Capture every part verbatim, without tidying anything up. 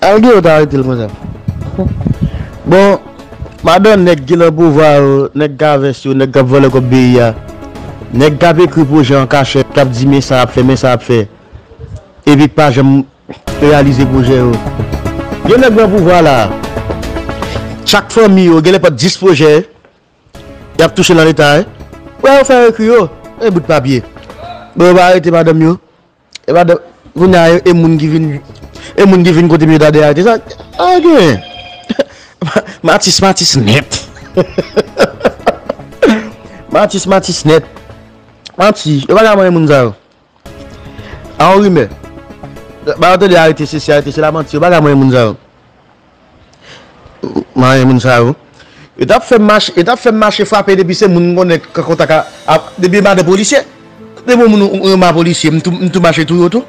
Al gen yo ta arete l konsa. Bon, madan nèg ki nan pouvwa yo, nèg k a vès yo, nèg k ap vòlè kòb peyi a, nèg k ap ekri pwojè an kachèt, k ap di men sa y ap fè, men sa y ap fè, epi k pa janm reyalize pwojè yo. Gen nèg nan pouvwa la, chak fanmi yo, genlè pa t dis pwojè, y ap touche nan leta, wi. Wè yo fè yo ekri yo, e bout papye. Bon, yo pa arete madanm yo. E madanm, kounye a, e, e moun ki vin, e moun ki vin kote m yo ta dwe arete sa. A gen. Matis, Matis nèt. Matis, Matis nèt. Manti, yo pa ka manyen moun sa yo. A yon rimè. Ba yo tande arete sesi, arete sela, manti, yo pa ka manyen moun sa yo. Manyen moun sa yo. Yo t ap fè m mache, yo t ap fè m mache frape depi se moun m konnen k an kontak a, a, depi madan polisye. Depi yon moun ou renmen a polisye, m tou, m tou mache touye w tou.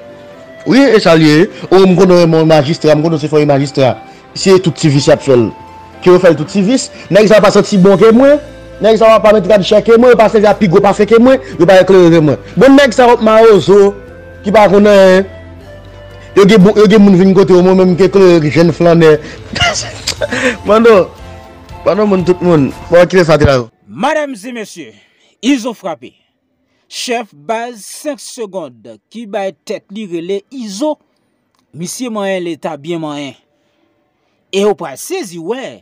Wi, e sa l ye. Ou m konnen w renmen yon majistra, m konnen w se fanmi majistra. Se tout ti vis y ap fè l. Ke yo fè l tout ti vis. Nèg sa yo pa santi bon ke mwen. Nèg sa yo pa met rad chè ke mwen, yo pa sèvi a pi gwo pafen ke mwen, yo pa eklere ke mwen. Bon, nèg sa yo mawozo, ki pa konn anyen. Yo gen bon, yo gen moun vin kote yo, mwen menm ke klere, jèn flannè. Mano, mano moun tout moun. Bon, kite sa te la yo. Medam e mesye, Izo frape. Chèf baz senk segonn ki bay tèt li rele Izo, misye manyen leta byen manyen. E ou pral sezi wè,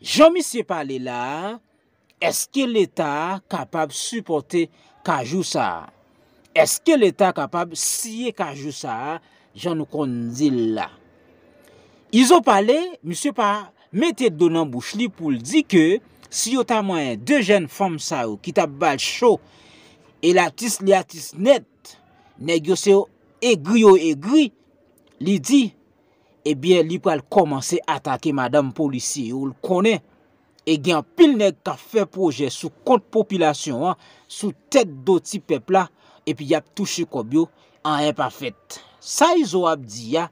jan misye pale la a, èske leta a kapab sipòte kajou sa a? Èske leta kapab siye kajou sa a, jan nou konn di l la? Izo pale, misye pa mete dlo nan bouch li pou l di ke si yo ta manyen de jèn fanm sa yo ki t ap ba l cho, e l atis, li atis nèt, nèg yo se egri yo egri, li di, ebyen, li pral kòmanse atake madanm polisye yo, l konnen. E gen anpil nèg k ap fè pwojè sou kont popilasyon an, sou tèt do ti pèp la, epi y ap touche kòb yo, anyen pa fèt. Sa Izo ap di a,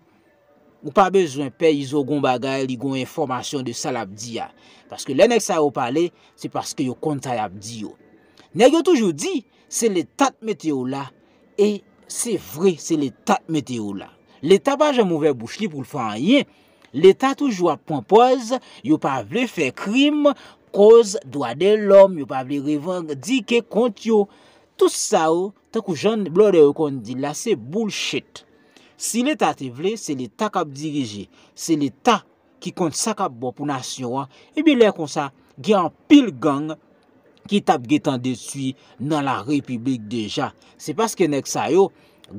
ou pa bezwen pè, Izo gon bagay, li gon enfòmasyon de sa l ap di a. Paske lè nèg sa yo pale, se paske yo konn sa y ap di yo. Nèg yo toujou di, se leta t mete yo la, e se vre, se leta t mete yo la. Leta pa janm ouvè bouch li pou l fè anyen. Leta toujou ap pran pòz, yo pa vle fè krim, koz dwa de lòm, yo pa vle revandike kont yo. Tout sa yo, tankou jan blòdè yo konn di l la, se bullshit. Si leta te vle, se leta k ap dirije, se leta ki konn sa k ap bon pou nasyon an, ebyen lè konsa, gen anpil gang ki t ap gentan detwi nan la repiblik deja. Se paske nèg sa yo,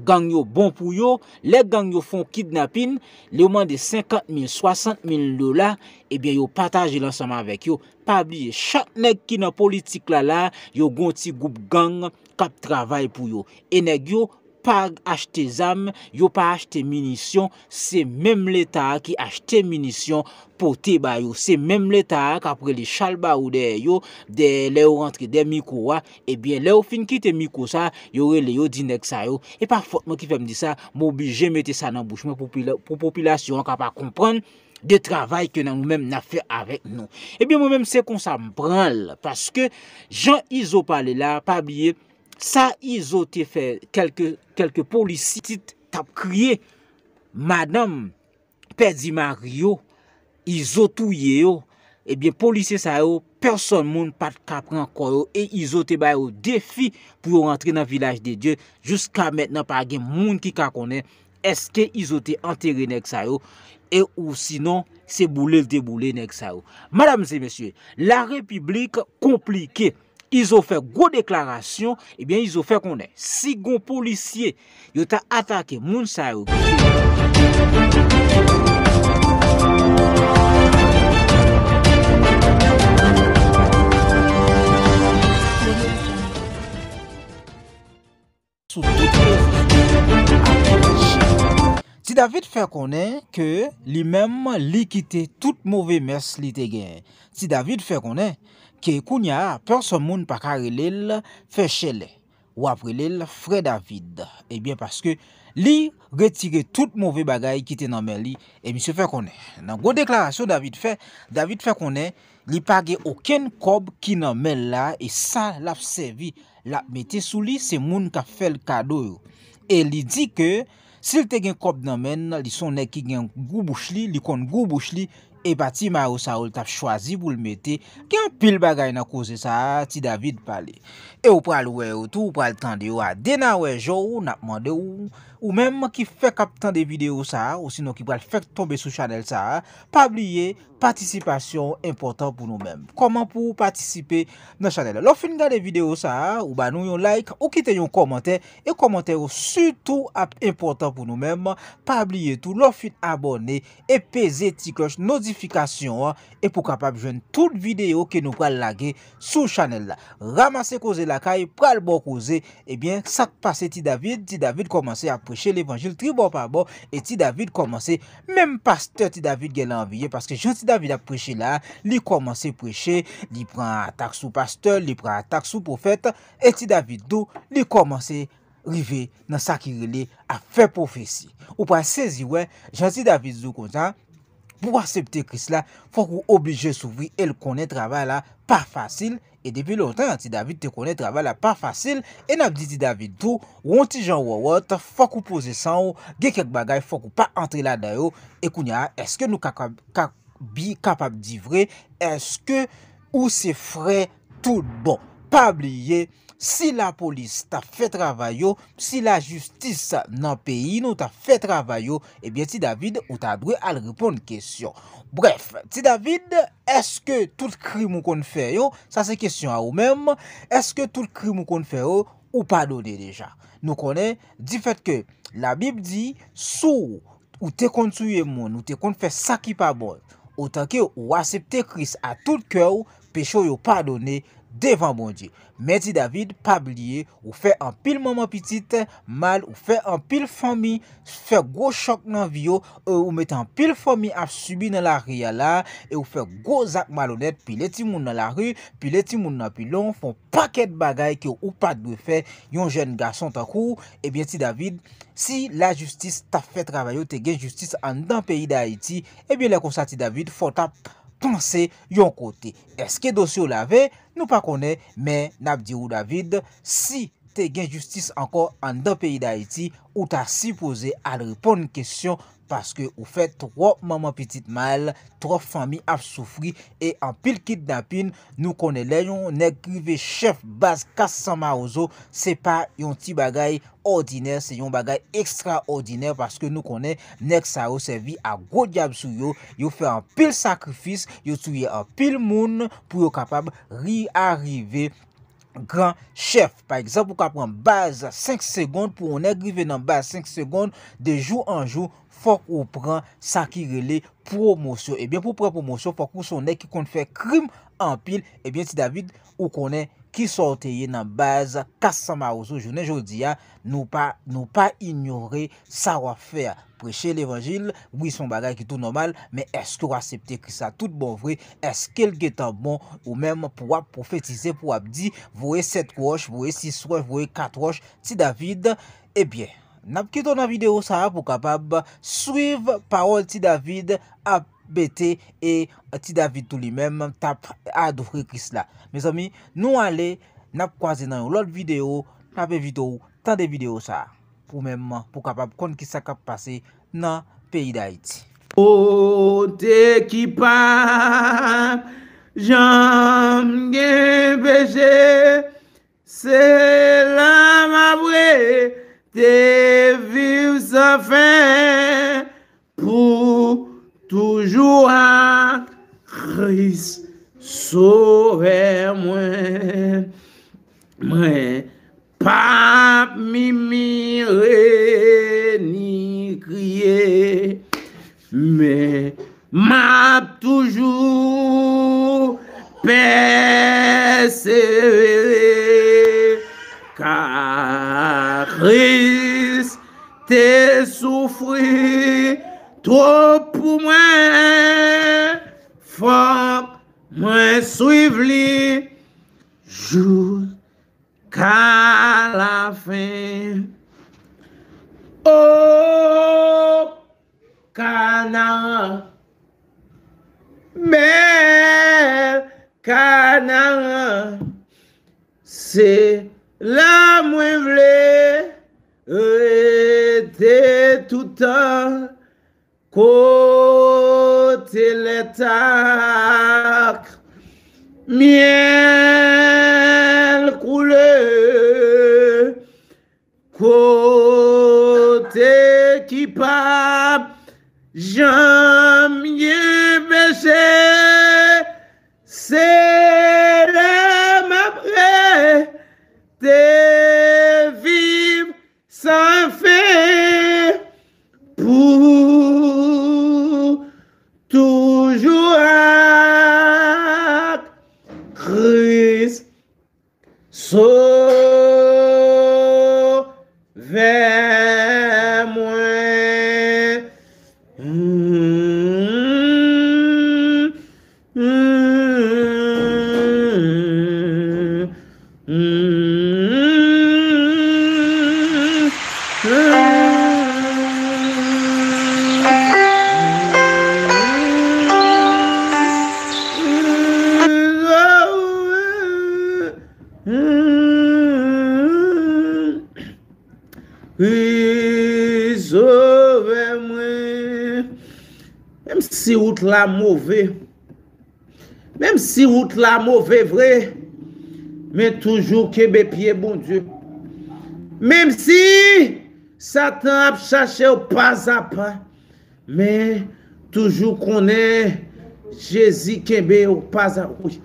gang yo bon pou yo, lè gang yo fè yon kidnapin, yo mande senkant mil, swasant mil dola, ebyen yo pataje l ansanm avèk yo. Pa bliye, chak nèg ki nan politik la la, yo gon ti gwoup gang k ap travay pou yo. E nèg yo pa achte zam, yo pa achte minisyon, se menm leta a ki achte minisyon pote ba yo. Se menm leta a k ap rele chalbawou dèyè yo, dèyè lè yo rantre dèyè mikwo a, ebyen, lè yo fin kite mikwo sa, yo rele yo di nèg sa yo. E pa fòt mwen ki fè m di sa, m oblije mete sa nan bouch mwen pou pila-, pou popilasyon an kapab konprann de travay ke nou menm n ap fè avèk nou. Ebyen, mwen menm, se konsa m pran l, paske jan Izo pale la, pa bliye, sa Izo te fè, kèlke, kèlke polisye t ap kriye, madanm pèdi mari yo, Izo touye yo, ebyen, polisye sa yo, pèsòn moun pa t ka pran kò yo, e Izo te ba yo defi pou yo rantre nan Vilaj de Dye. Jiska mentnan, pa gen moun ki ka konnen èske Izo te antere nèg sa yo, e ou sinon, se boule l te boule nèg sa yo. Medam e mesye, la repiblik konplike. Izo fè gwo deklarasyon, ebyen, Izo fè konnen, si gon polisye, yo ta atake moun sa yo ki sou tout rezo sosyo ap rache. Ti David fè konnen ke li menm, li kite tout move mès li te genyen. Ti David fè konnen ke kounye a, pèsòn moun pa ka rele l fè chèlè. W ap rele l frè David. Ebyen, paske li retire tout move bagay ki te nan men li, e misye fè konnen. Nan gwo deklarasyon David fè, David fè konnen li pa gen okenn kòb ki nan men l la, e sa l ap sèvi, l ap mete sou li, se moun k ap fè l kado yo. E li di ke Si l te gen kòb nan men l, li se yon nèg ki gen gou bouch li, li konn gou bouch li, e pa ti mayo sa yo l t ap chwazi pou l mete. Gen anpil bagay nan koze sa a, Ti David pale. E w pral wè yo tou, w pral tande yo a Denawè Joe, n ap mande w, ou menm ki fèk ap tande videyo sa a, osinon ki pral fèk tonbe sou chanèl sa a, pa bliye, patisipasyon enpòtan pou nou menm. Kòman pou w patisipe nan chanèl la? Lè w fin gade videyo sa a, ou ba nou yon like, ou kite yon kòmantè, e kòmantè yo sitou ap enpòtan pou nou menm. Pa bliye tou, lè w fin abòne, e peze ti klòch notifikasyon an, e pou w kapab jwenn tout videyo ke nou pral lage sou chanèl la. Ranmase koze lakay, pral ba w koze. Ebyen, sa k pase Ti David? Ti David kòmanse ap preche levanjil tribò pa bò, e Ti David kòmanse, menm pastè Ti David genlè anviye, paske jan Ti David ap preche la, li kòmanse preche, li pran atak sou pastè, li pran atak sou pwofèt, e Ti David tou, li kòmanse rive nan sa ki rele ap fè pwofesi. Ou pral sezi wè, jan Ti David di w konsa, pou w aksepte Kris la, fòk ou oblije soufri, e l konnen travay la pa fasil, e depi lontan, Ti David te konnen travay la pa fasil, e n ap di Ti David tou, w on ti jan wòwòt, fòk ou poze san w, gen kèk bagay, fòk ou pa antre ladan yo, e kounye a, èske nou ka, ka, bi kapab di vre, èske ou se frè tout bon? Pa bliye, si lapolis t ap fè travay yo, si lajistis nan peyi nou t ap fè travay yo, ebyen, Ti David, ou ta dwe al reponn kesyon. Brèf, Ti David, èske tout krim ou konn fè yo, sa se kesyon a ou menm, èske tout krim ou konn fè yo, ou padone deja? Nou konnen, difèt ke Labib di, si w ou te konn touye moun, ou te konn fè sa ki pa bon, otanke ou aksepte Kris a tout kè w, peche w yo padone devan Bondye. Men Ti David, pa bliye, ou fè anpil manman pitit mal, ou fè anpil fanmi fè gwo chòk nan vi yo, e ou mete anpil fanmi ap sibi nan lari a la, e ou fè gwo zak malonèt, pile timoun nan lari, pile timoun nan pilon, fè yon pakèt bagay ke ou pa t dwe fè, yon jèn gason tankou w, ebyen Ti David, si lajistis t ap fè travay yo, te gen jistis anndan peyi Dayiti, ebyen lè konsa Ti David, fò w t ap panse yon kote. Èske dosye w lave? Nou pa konnen, men n ap di w David, si te gen jistis ankò anndan peyi Dayiti, ou ta sipoze al reponn kesyon, paske ou fè twòp manman pitit mal, twòp fanmi ap soufri, e anpil kidnapin. Nou konnen lè yon nèg rive chèf baz kas san mawozo, se pa yon ti bagay òdinè, se yon bagay ekstraòdinè, paske nou konnen nèg sa yo sèvi a gwo dyab sou yo, yo fè anpil sakrifis, yo touye anpil moun pou yo kapab ri arive gran chèf. Pa egzanp, ou ka pran baz senk segonn, pou yon nèg rive nan baz senk segonn, de jou an jou, fòk ou pran sa ki rele pwomosyon. Ebyen, pou pran pwomosyon, fòk ou se yon nèg ki konn fè krim anpil. Ebyen, Ti David, ou konnen kisa w te ye nan baz kas san mawozo jounen jodi a, nou pa, nou pa inyore sa w ap fè a. Preche levanjil, wi, se yon bagay ki tou nòmal, men èske w aksepte Kris la tout bon vre? Èske l gentan bon ou menm pou w ap pwofetize, pou w ap di, voye sèt wòch, voye sis wòch, voye kat wòch, Ti David? Ebyen, n ap kite w nan videyo sa a pou w kapab swiv pawòl Ti David ap mete, e Ti David tou li menm t ap adore Kris la. Mezanmi, nou ale, n ap kwaze nan yon lòt videyo, n ap envite w tande videyo sa a, pou menm, pou w kapab konn kisa k ap pase nan peyi Dayiti. Kote ki pa janm gen peche, se la m ap rete viv san fen pou toujou ak Kris Sovè mwen. Mwen p ap mimire ni kriye, men m ap toujou pèsevere, ka Kris te soufri twòp pou mwen. Fòk mwen swiv li jouska lafen. O Kanaran, bèl Kanaran, se la mwen vle rete tan, kote lèt ak myèl koule, kote ki p ap janm gen peche, se la m ap rete viv san fen pou toujou ak Kris Sovè mwen. Wi, Sovè mwen. Menm si wout la move, menm si wout la move vre, men toujou kenbe pye Bondye. Menm si Satan ap chache w pazapa, men toujou konnen Jezi kenbe w pazapa.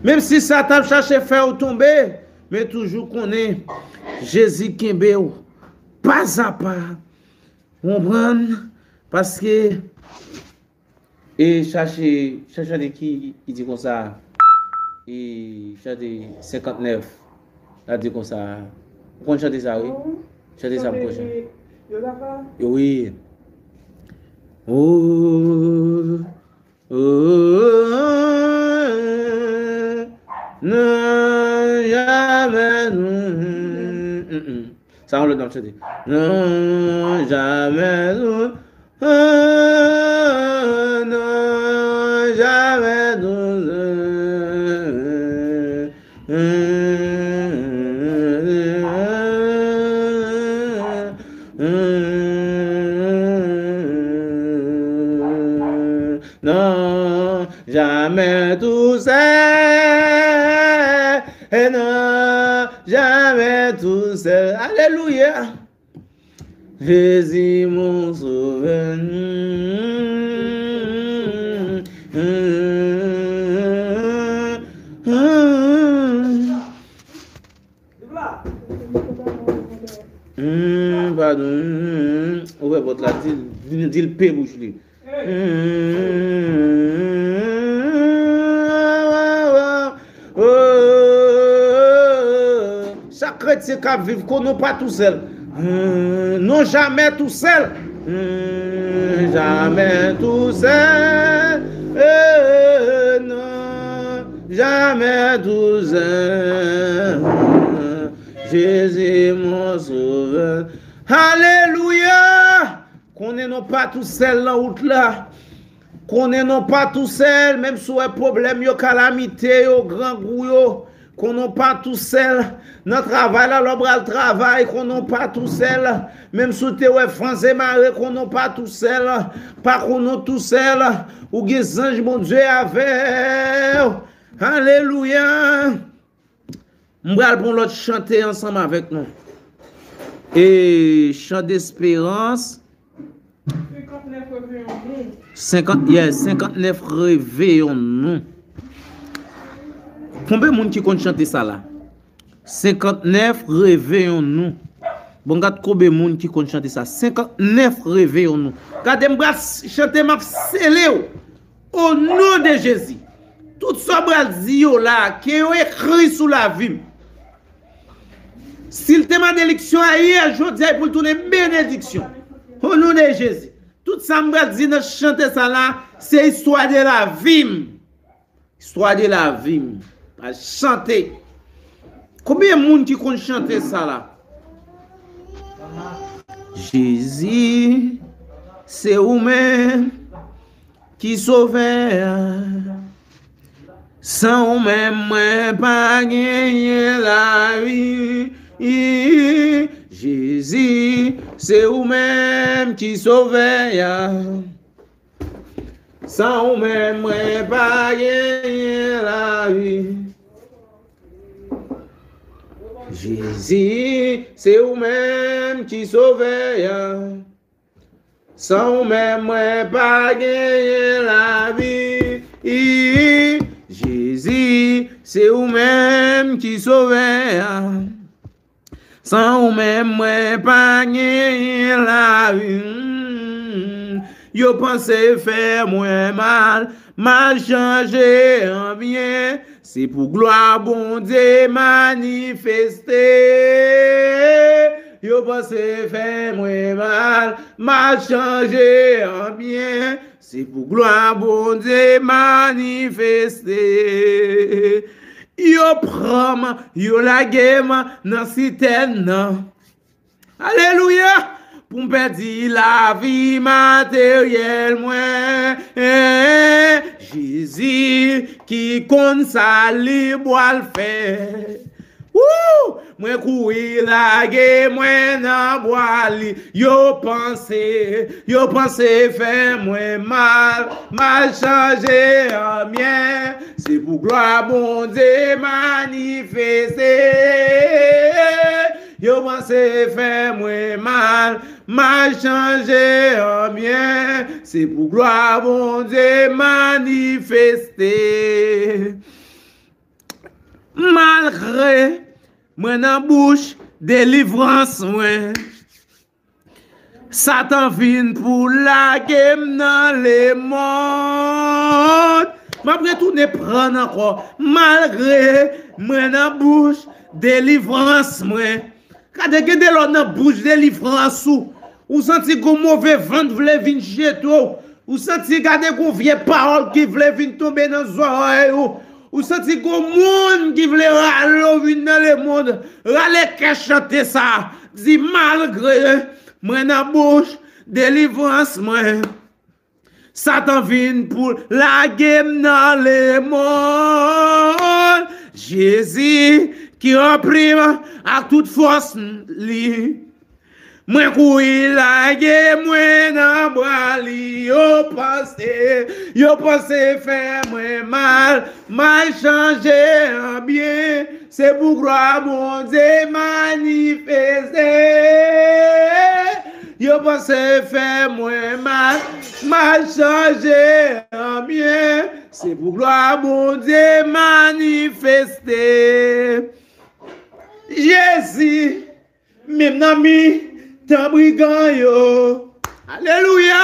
Menm si Satan ap chache fè w tonbe, men toujou konnen Jezi kenbe w pazapa. Konprann? Paske E chache, chache chante ki, ki di konsa, e chante senkantnèf, la di konsa, ou konn chante sa, wi? Chante sa, m konn chante. Wi. Oh, oh, oh, oh, nan jamè nou. Mm, mm. Sa yon lòt n ap chante. Non, jamè nou. Oh, non, jamè nou. Non, jamè tousèl. E non, jamè tousèl. Alelouya. Jésus mon sauveur. Hmm, padon. Hmm, ouvè pòt la, di l, di l pe bouch li. Hmm, oh, oh, oh, oh. Chak kretyen k ap viv, konnen w pa tousèl. Hmm, non, jamè tousèl. Hmm, jamè tousèl. Eh, non, jamè tousèl. Jésus mon sauveur. Alelouya! Konnen nou pa tousèl nan wout la. Konnen nou pa tousèl, menm si w wè pwoblèm yo, kalamite yo, grangou yo. Konnen w pa tousèl nan travay la, lè w pral travay, konnen w pa tousèl. Menm si w te wè van zemare, konnen w pa tousèl. Pa konnen w tousèl. Ou gen zanj Bondye avè w. Alelouya! M pral pran lòt chante ansanm avèk nou. E chan desperans. Senkantnèf reveyon nou. Senkant, yeah, senkantnèf reveyon nou. Konbyen moun ki konn chante sa la? Senkantnèf reveyon nou. Bon, gad konbyen moun ki konn chante sa. Senkantnèf reveyon nou. Gade, m pral chante, m ap sele w. O non de Jezi. Tout sa w pral di yo la, ke yo ekri sou lavi m. Si l te malediksyon ayè, jodi a, pou l tounen benediksyon. O non de Jezi. Tout sa m pral di nan chante sa la, se istwa de lavi m. Istwa de lavi m. Pral chante. Konbyen moun ki konn chante sa la? Jezi, se ou menm ki sovè a. San ou menm, mwen pa genyen lavi. Jezi, se ou menm ki sovè a. San ou menm, mwen pa genyen lavi. Jezi, se ou menm ki sovè a. San ou menm, mwen pa genyen lavi. Jezi, se ou menm ki sovè a. San ou menm, mwen pa genyen lavi. Mm. Yo panse fè mwen mal, mal chanje an byen. Se pou glwa Bondye manifeste. Yo panse fè mwen mal, mal chanje an byen. Se pou glwa Bondye manifeste. Yo pran m, yo lage m nan sitèn nan. Alelouya! Pou m pèdi lavi materyèl mwen. Jezi ki konn sa li pral fè. Wou! Mwen kouri lage mwen nan bwa li. Yo panse, yo panse fè mwen mal, mal chanje an byen. Se pou glwa Bondye manifeste. Yo panse fè mwen mal, mal chanje an byen. Se pou glwa Bondye manifeste. Malgre mwen nan bouch delivrans mwen, Satan vin pou lage m nan lemonn. M ap retounen pran ankò. Malgre mwen nan bouch delivrans mwen. Gade, gen de lè w nan bouch delivrans ou. Ou santi gon move van vle vin jete w. Ou santi gade gon vye pawòl ki vle vin tonbe nan zòrèy ou. Ou santi gon moun ki vle rale w vin nan lemonn. Rale kè chante sa. Di, malgre mwen nan bouch delivrans mwen, Satan vin pou lage m nan lemonn. Jezi ki ranpli m ak tout fòs li. Mwen kouri lage mwen nan bra li. Yo panse, yo panse fè mwen mal, mal chanje an byen. Se pou glwa Bondye manifeste. Yo panse fè mwen mal, mal chanje an byen. Se pou glwa Bondye manifeste. Jezi, menm nan mitan brigan yo. Alelouya!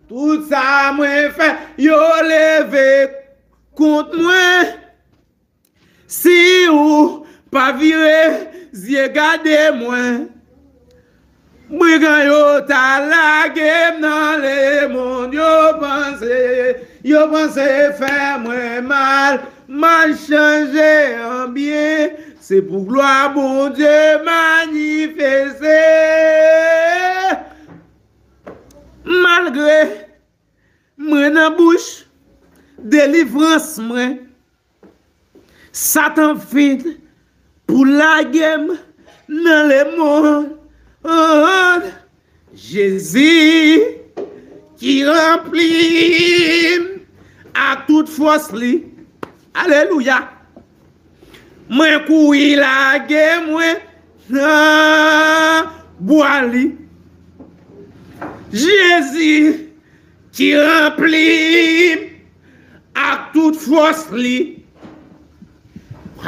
Tout sa mwen fè, yo leve kont mwen. Si ou pa vire zye gade mwen, brigan yo ta lage m nan lemonn. Yo panse, yo panse fè mwen mal, mal chanje an byen. Se pou glwa Bondye manifeste. Malgre mwen nan bouch delivrans mwen, Satan vin pou lage m nan lemonn. Jezi ki ranpli m ak tout fòs li. Alelouya! Mwen kouri lage mwen nan bwa li. Jezi ki ranpli m ak tout fòs li.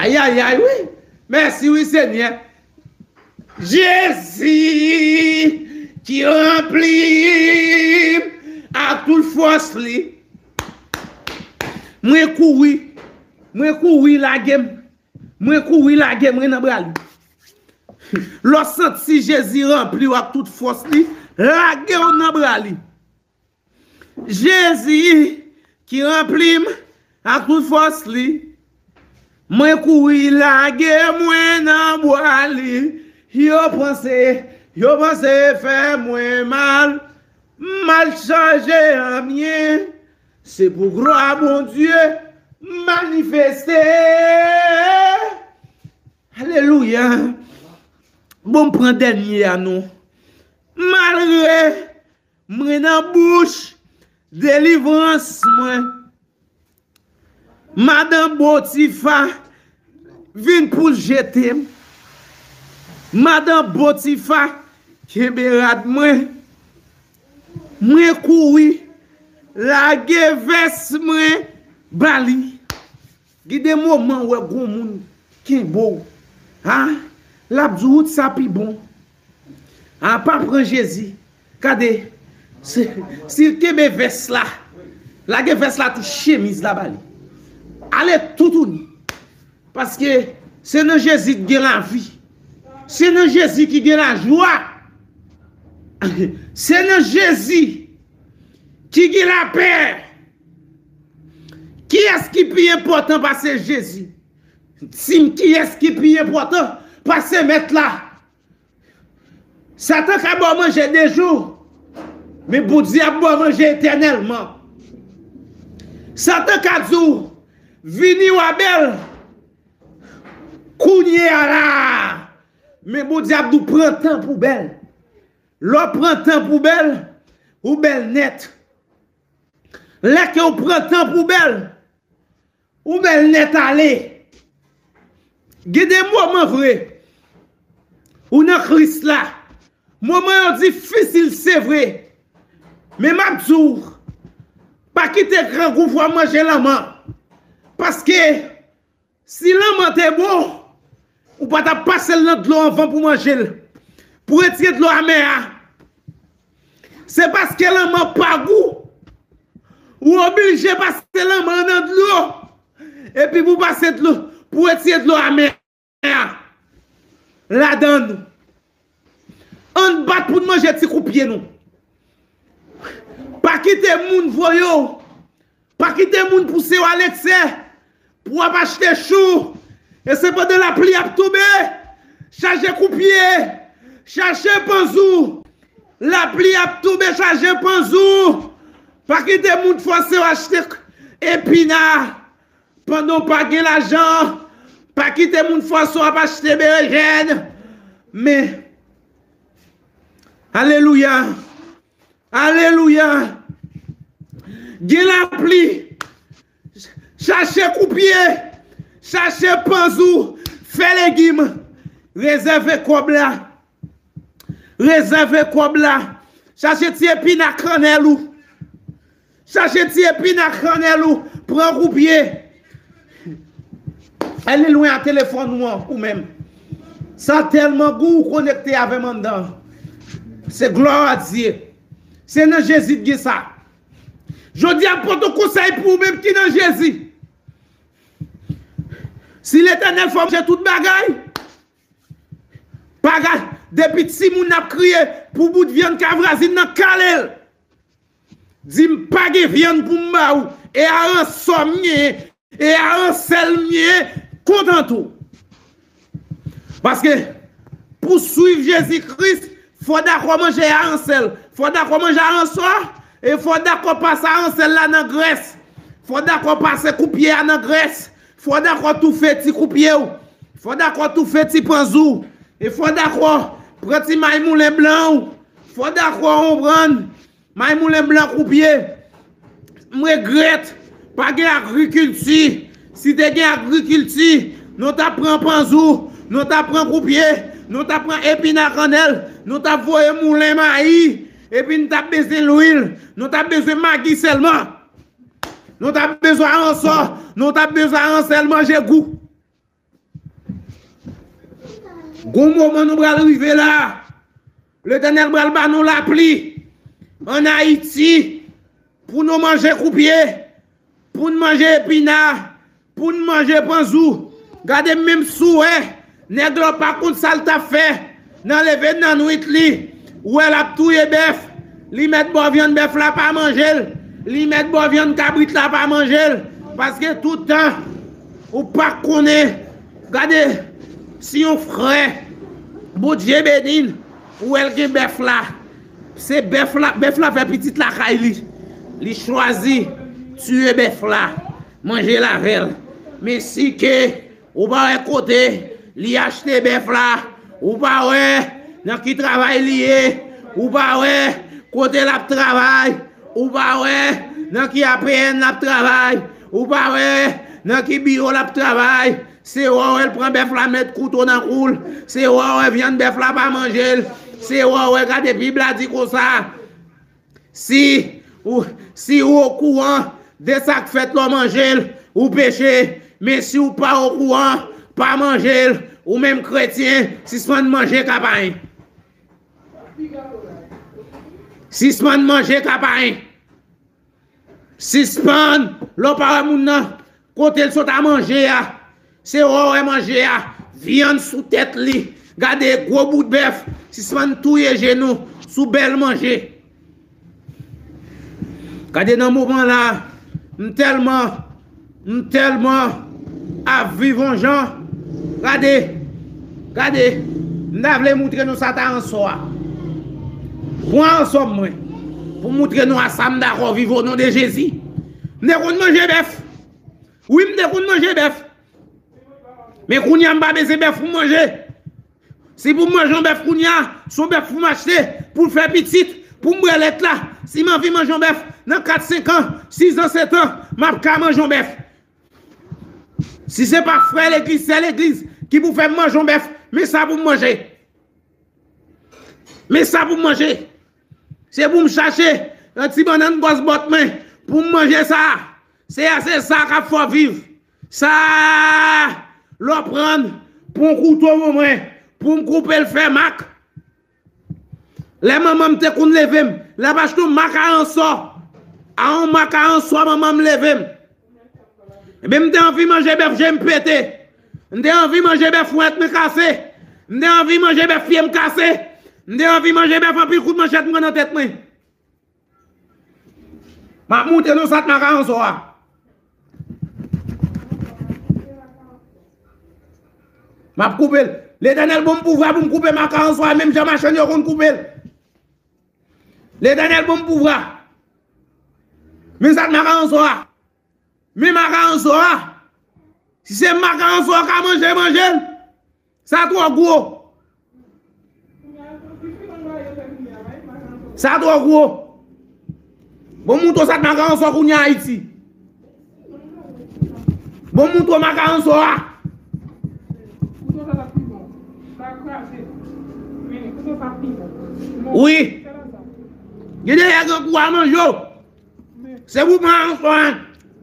Ayayay, wi. Mèsi, wi, Senyè. Jezi ki ranpli m ak tout fòs li. Mwen kouri, mwen kouri lage m. Mwen kouri lage mwen nan bra li. Lè w santi Jezi ranpli w ak tout fòs li, lage w nan bra li. Jezi ki ranpli m ak tout fòs li. Mwen kouri lage mwen nan bra li. Yo panse, yo panse fè mwen mal. M al chanje an byen. Se pou glwa Bondye manifeste. Alelouya. Bon, m pran dènye a non. Malgre mwen nan bouch delivrans mwen, madan Botifa vin pou l jete m. Madan Botifa kenbe rad mwen. Mwen kouri lage vès mwen ba li. Gen de moman w wè gon moun kenbe w. Ha? L ap di w wout sa pi bon. Ha, pa pran Jezi. Gade, si, si l kenbe vès la, lage vès la tou chemiz la ba li. Ale toutouni. Paske se nan Jezi ki gen lavi. Se nan Jezi ki gen lajwa. Se nan Jezi ki gen lapè. Kiyès ki pi enpòtan pase Jezi? Di m kiyès ki pi enpòtan pase Mèt la? Satan ka ba w manje de jou, men Bondye ap ba w manje etènèlman. Satan ka di w, vini w a bèl kounye a la, men Bondye ap di w pran tan pou w bèl. Lè w pran tan pou w bèl, ou bèl nèt. Lè ke w pran tan pou w bèl, ou bèl nèt ale. Gen de moman vre, ou nan Kris la. Moman yo difisil, se vre. Men m ap di w, pa kite grangou fè w manje lanmò. Paske si lanmò te bon, ou pa t ap pase l nan dlo anvan pou manje l. Pou retire dlo amè a. Se paske lanmò pa gou, ou oblije pase lanmò nan dlo. Epi pou pase dlo, pou retire dlo amè a ladan nou. Ann bat pou n manje ti koupye nou. Pa kite moun voye w. Pa kite moun pouse w aleksè pou w ap achte chou. E se pandan lapli ap tonbe, chaje koupye, chaje panzou. Lapli ap tonbe, chaje panzou. Pa kite moun fòse w achte epina. Pandan w pa gen lajan, pa kite moun fòse w ap achte berejèn. Men, alelouya, alelouya. Gen lapli, chache koupye, chache panzou, fè legim, rezève kòb la. Rezève kòb la. Chache ti epina kannèl ou. Chache ti epina kannèl ou. Pran koupye. Ale lwen a telefòn ou an, ou menm. Sa tèlman gou, ou konekte avè m anndan. Se glwa a Dye. Se nan Jezi ki gen sa. Jodi a, m pote yon konsèy pou ou menm ki nan Jezi. Si Letènèl fè w manje tout bagay, pa gad, depi timoun ap kriye pou bout vyann kavrazin nan, kale l. Di m pa gen vyann pou m ba ou. E aransò m genyen, e aransèl m genyen, kontante w. Paske pou swiv Jezi Kris, fò dakò manje aransèl, fò dakò manje aransò, e fò dakò pase aransèl la nan grès, fò dakò pase koupye a nan grès, fò dakò toufe ti koupye w, fò dakò toufe ti panzou, e fò dakò pran ti may moulen blan w, fò dakò konprann. May moulen blan koupye. M regrèt pa gen agrikilti. Si te gen agrikilti, nou ta pran panzou, nou ta pran koupye, nou ta pran epina kannèl, nou ta voye moulen mayi, epi n ta bezwen lwil, nou ta bezwen magi sèlman. Nou ta bezwen aransò, nou ta bezwen aransèl manje gou. Gon moman nou pral rive la. Letènèl pral ba nou lapli ann Ayiti pou nou manje koupye, pou n manje epina, pou n manje panzou. Gade menm si w wè nèg la pa konn sa l t ap fè. Nan leve nan nwit li, ou wè l ap touye bèf. Li mèt ba w vyann bèf la, pa manje l. Li mèt ba w vyann kabrit la, pa manje l. Paske tout tan ou pa konnen. Gade, si yon frè, Bondye beni l, ou wè l gen bèf la. Se bèf la, bèf la fè pitit lakay li. Li chwazi tiye bèf la, manje l avè l. Men si ke ou pa wè kote li achte bèf la, Ou pa wè nan ki travay li ye. Ou pa wè kote l ap travay. Ou pa wè nan ki A P N l ap travay. Ou pa wè nan ki biwo l ap travay. Se wè w wè l pran bèf la, met kouto nan kou l. Se wè w wè vyann bèf la pa manje l. Se wè w wè, gade Bib la di konsa. Si ou, si ou okouran de sa k fèt lè w manje l, ou peche. Men si w pa okouran, pa manje l. Ou menm kretyen, sispann manje kapayen. Sispann manje kapayen. Sispann, lè w pa wè moun nan, kote l sot a manje a, se wè w wè manje a, vyann sou tèt li. Gade gwo bout bèf, sispann touye je nou sou bèl manje. Gade nan moman la, m tèlman, m tèlman ap viv yon jan. Gade, gade, m ta vle moutre nou sa ta ansò a. Pran ansò mwen pou moutre nou a sa m dakò viv o non de Jezi. M te konn manje bèf. Wi, m te konn manje bèf. Men kounye a, m pa bezwen bèf pou m manje. Si pou m manje yon bèf kounye a, se yon bèf pou m achte, pou l fè pitit, pou m bwè lèt la. Si m anvi manje yon bèf, nan kat, senk an, sis an, sèt an, m ap ka manje yon bèf. Si se pa frè legliz, sè legliz ki pou fè m manje yon bèf, men sa pou m manje. Men sa pou m manje. Se pou m chache yon ti bannann gwòs bòt mwen pou m manje sa. Se a, se sa k ap fè w viv. Sa, lè w pran, pran kouto ban mwen pou m koupe l fè mak. Lè manman m te konn leve m, l ap achte yon mak aransò. A yon mak aransò manman m leve m. Ebyen, m te anvi manje bèf, je m pete. M te anvi manje bèf, wèt mwen kase. M te anvi manje bèf, pye m kase. M te anvi manje bèf, anpil kout manchèt m pran nan tèt mwen. M ap moutre nou sa t mak aransò a. M ap koupe l. Letènèl ban m pouvwa pou m koupe mak aransò a, menm jan machann yo konn koupe l. Letènèl ban m pouvwa. Men sa t mak aransò a. Men mak aransò a. Si se mak aransò a ka manje, manje l. Sa twò gwo. Sa twò gwo. Bon, mouton sa t mak aransò kounye a Ayiti. Bon, mouton mak aransò a. Wi. Gen de lè grangou a manje w. Se pou pran yon swa,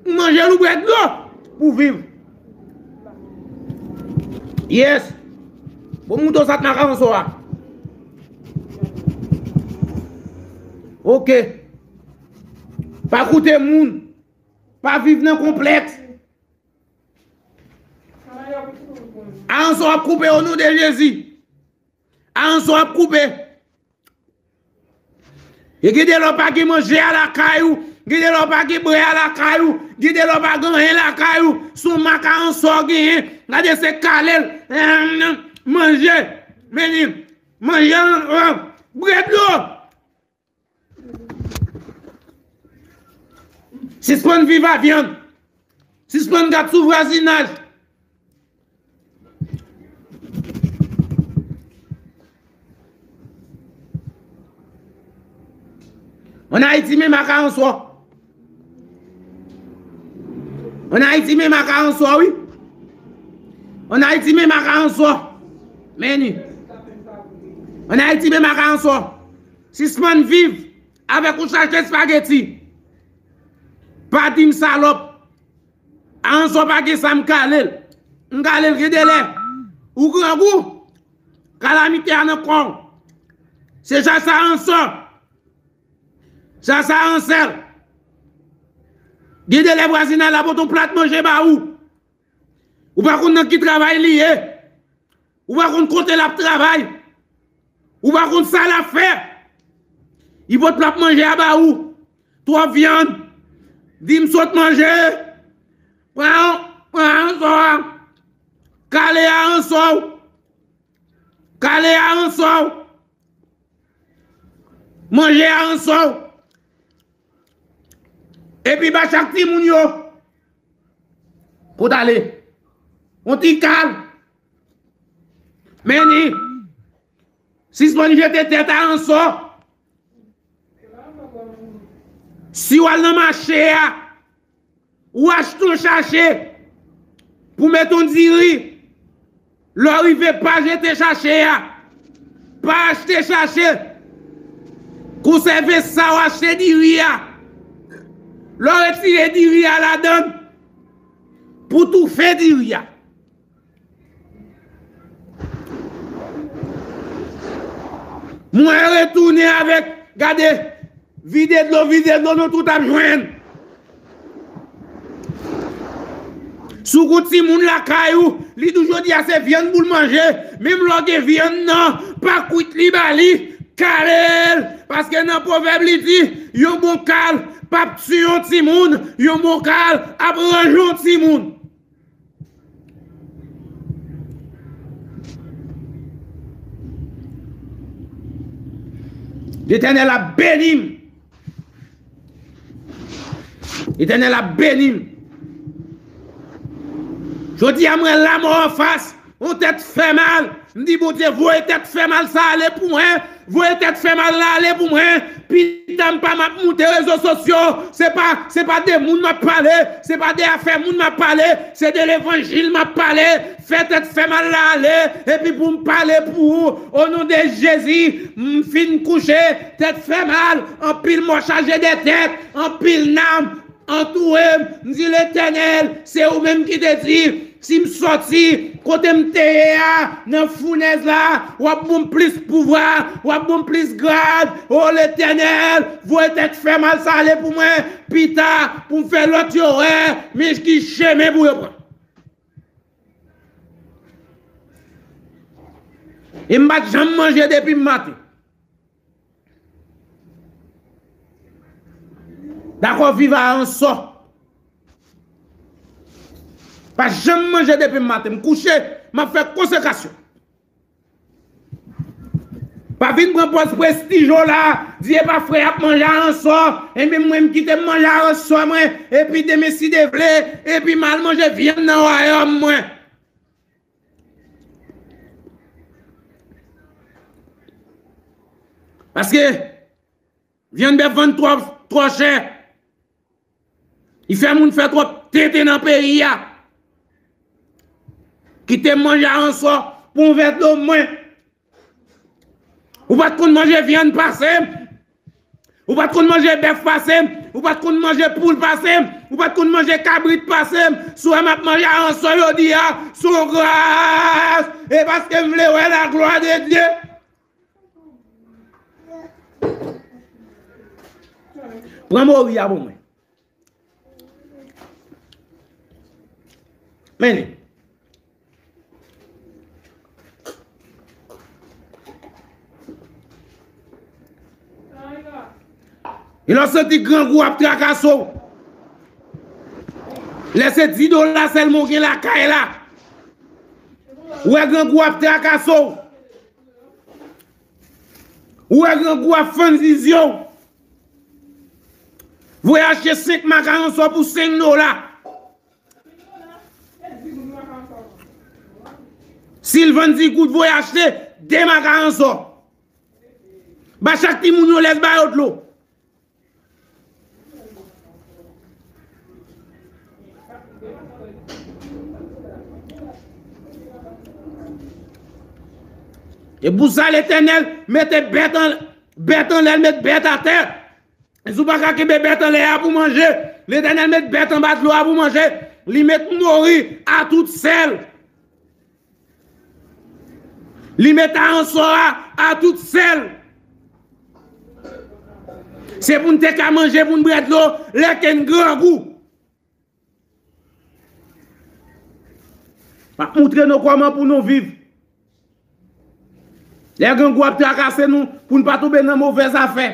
ou manje l ou bwè dlo pou viv. Yes. Bon, mouton sa t nan aransò a. Ok. Pa koute moun. Pa viv nan konplèks. Aransò ap koupe o non de Jezi. Aransò ap koupe. E gen de lè w pa gen manje a lakay ou, gen de lè w pa gen bwè a lakay ou, gen de lè w pa gen anyen lakay ou, se yon mak aransò w genyen, gade se kale l, manje, men li, manje, bwè dlo. Sispann viv a vyann. Sispann gad sou vwazinaj. Ann Ayiti, men mak aransò. Ann Ayiti, men mak aransò, wi. Ann Ayiti, men mak aransò. Men li. Ann Ayiti, men mak aransò. Sispann viv avèk yon sachè espageti. Pa di m salòp. Aransò pa gen sa m kale l. M kale l gen de lè. Ou grangou. Kalamite a nan kò w. Se sa sa aransò. Sa sa aransèl. Gen de lè vwazinay la pote yon plat manje ba ou. Ou pa konn nan ki travay li ye. Ou pa konn kote l ap travay. Ou pa konn sa l ap fè. Li pot l ap manje a ba ou. Twòp vyann. Di m sot manje. Pran, pran aransò a. Kale aransò w. Kale aransò w. Manje aransò w. Epi ba chak timoun yo. Kout ale. Yon ti kal. Men li. Sispann jete tèt a ansò. Si w al nan mache a, ou achte yon chache pou met yon diri. Lè w rive, pa jete chache a. Pa achte chache. Konsève sa w achte diri a. Lè w retire diri a ladan l, pou toufe diri a. Mwen retounen avèk, gade, vide dlo, vide dlo, nou tout ap jwenn. Si w gon timoun lakay ou, li di w jodi a se vyann pou l manje, menm lè w gen vyann nan, pa kwit li ba li, kale l, paske nan pwovèb li di, yon bon kal p ap tiye yon timoun, yon bon kal ap ranje yon timoun. Letènèl ap beni m. Letènèl ap beni m. Jodi a, mwen lanmò anfas, yon tèt fè mal. M di Bondye, voye tèt fè mal sa ale pou mwen. Voye tèt fè mal la ale pou mwen. Pita m pa m ap moute rezo sosyo. Se pa, se pa de moun m ap pale. Se pa de afè moun m ap pale. Se de levanjil m ap pale. Fè tèt fè mal la ale. Epi pou m pale pou ou. O non de Jezi, m fin kouche. Tèt fè mal. Anpil mò chaje de tèt. Anpil nam antoure m. M di, Letènèl, se ou menm ki te di, si m sòti kote m te ye a, nan founèz la, w ap ban m plis pouvwa, w ap ban m plis grad. O Letènèl, voye tèt fè mal sa ale pou mwen, pita, pou m fè lòt yo wè, men ki chemen pou yo pran. E m pa t janm manje depi m maten. Dakò, viv a ansò. Pa janm manje depi m maten. M kouche, m ap fè konsekrasyon. Pa vin pran pòz prestij ou la, di e pa frè y ap manje a ansò, enben mwen m kite m manje a ansò mwen, epi demen si Dye vle, epi m al manje vyann nan wayòm mwen. Paske vyann bèf vann twò, twò chè. Li fè moun fè twòp tenten nan peyi a. Kite m manje a ansò pou yon vè dlo mwen. Ou pa t konn manje vyann pase m. Ou pa t konn manje bèf pase m. Ou pa t konn manje poul pase m. Ou pa t konn manje kabrit pase m. Si w wè m ap manje a ansò jodi a, se yon gras. E paske m vle wè la glwa de Dye. Pran mori a pou mwen. Mennen. E lè w santi grangou ap trakase w, lè se di dola sèlman w gen lakay la, ou wè grangou ap trakase w, ou wè grangou ap fann zizye w, voye achte senk mak a ansò pou senk dola. Si l vann di goud, voye achte de mak a ansò. Ba chak timoun yon lès, ba yo dlo. E pou sa, Letènèl mete bèt an, bèt anlè, l met bèt atè. Si w pa ka kenbe bèt anlè a pou manje, Letènèl met bèt anba dlo a pou manje. Li met mori a tout sèl. Li met a ansò a a tout sèl. Se pou n te ka manje, pou n bwè dlo, lè ke n grangou. M ap moutre nou kòman pou nou viv. Lè grangou ap trakase nou, pou n pa tonbe nan movèz afè.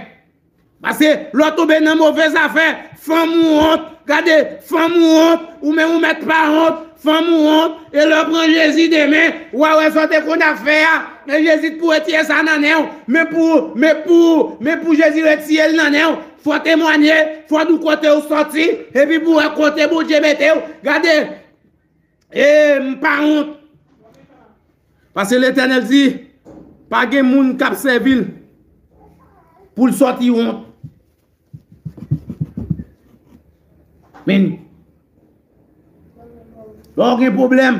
Paske lè w tonbe nan movèz afè, fanm ou wont. Gade, fanm ou wont, ou menm ou mèt pa wont, fanm ou wont, e lè w pran Jezi de men, w a wè sa w te konn ap fè a, e Jezi t pou retire sa nan nen w, men pou, men pou, men pou Jezi retire l nan nen w, fò w temwanye, fò w di w kote w sòti, epi pou w wè kote Bondye mete w. Gade, e m pa wont. Paske Letènèl di, Pa gen moun k ap sèvi l pou l sòti wont. Men, lè w gen pwoblèm,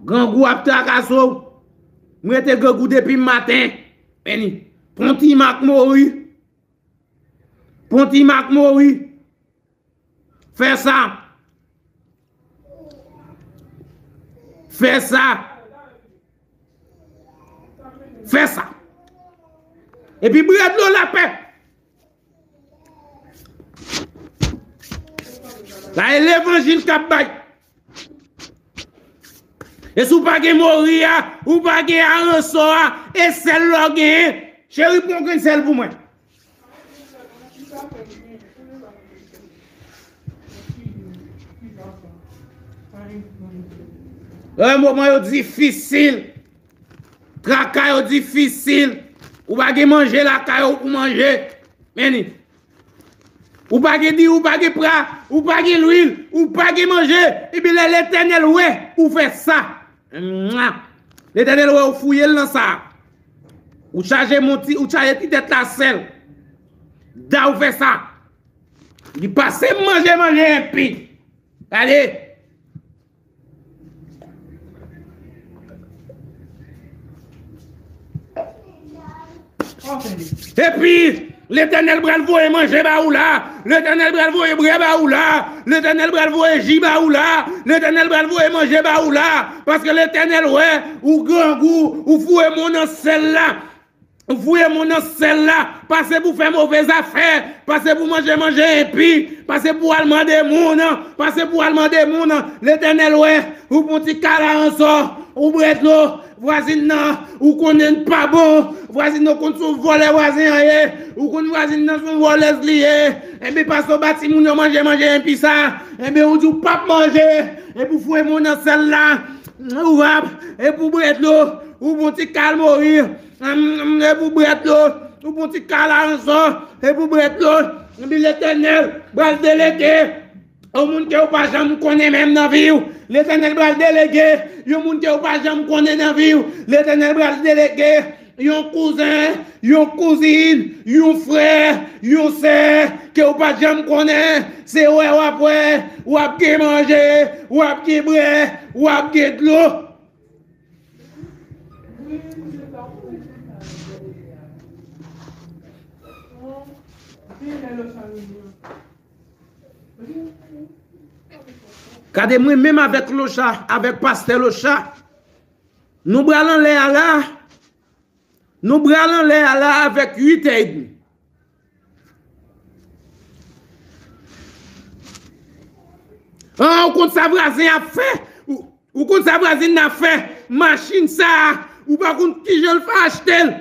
grangou ap trakase w. M rete grangou depi maten. Men, pon ti mak mori. Pon ti mak mori. Fè sa. Fè sa. Fè sa. Epi bwè dlo lapè. La e levanjil k ap bay. E si w pa gen mori a, ou pa gen aransò a, e sèl la w genyen, cheri, pran yon grenn sèl pou mwen. Lè moman yo difisil, traka yo difisil, ou pa gen manje lakay ou pou manje. Men li. Ou pa gen diri, ou pa gen pra, ou pa gen lwil, ou pa gen manje. Ebyen lè Letènèl wè ou fè sa. Mwa. Letènèl wè ou fouye l nan sa. Ou chaje monti, ou chaje ti tèt la sèl. Da ou fè sa. Li pase manje, manje enpi. Gade. Epi, Letènèl pral voye manje ba ou la. Letènèl pral voye bwè ba ou la. Letènèl pral voye ji ba ou la. Letènèl pral voye manje ba ou la. Paske Letènèl wè ou grangou, ou foure moun nan sèl la. Ou foure moun nan sèl la, pa se pou fè move zafè, pa se pou manje manje enpi, pa se pou al mande moun, pa se pou al mande moun. Letènèl wè, ou pran ti kal aransò, ou bwè dlo, vwazin nan, ou konnen l pa bon, vwazin nan konn se yon vòlè vwazin an ye, ou konn vwazin nan se yon vòlèz li ye, enben pase w ba timoun yo manje manje enpi sa, enben ou di w p ap manje, epi w foure moun nan sèl la, ou ap, epi w bwè dlo, ou pran ti kal mori. Epi w bwè dlo, ou pran ti kal aransò, epi w bwè dlo, epi Letènèl pral delege yon moun ke w pa janm konnen menm nan vi w. Letènèl pral delege yon moun ke w pa janm konnen nan vi w. Letènèl pral delege yon kouzen, yon kouzin, yon frè, yon sè ke w pa janm konnen. Se wè w ap wè, w ap gen manje, w ap gen bwè, w ap gen dlo. Gade mwen menm avèk Locha, avèk pastè Locha, nou pral anlè a la, nou pral anlè a la avèk uit è edmi. An, ou konn sa vwazen ap fè? Ou, ou konn sa vwazin nan ap fè? Machin sa a, ou pa konn kijan l fè achte l.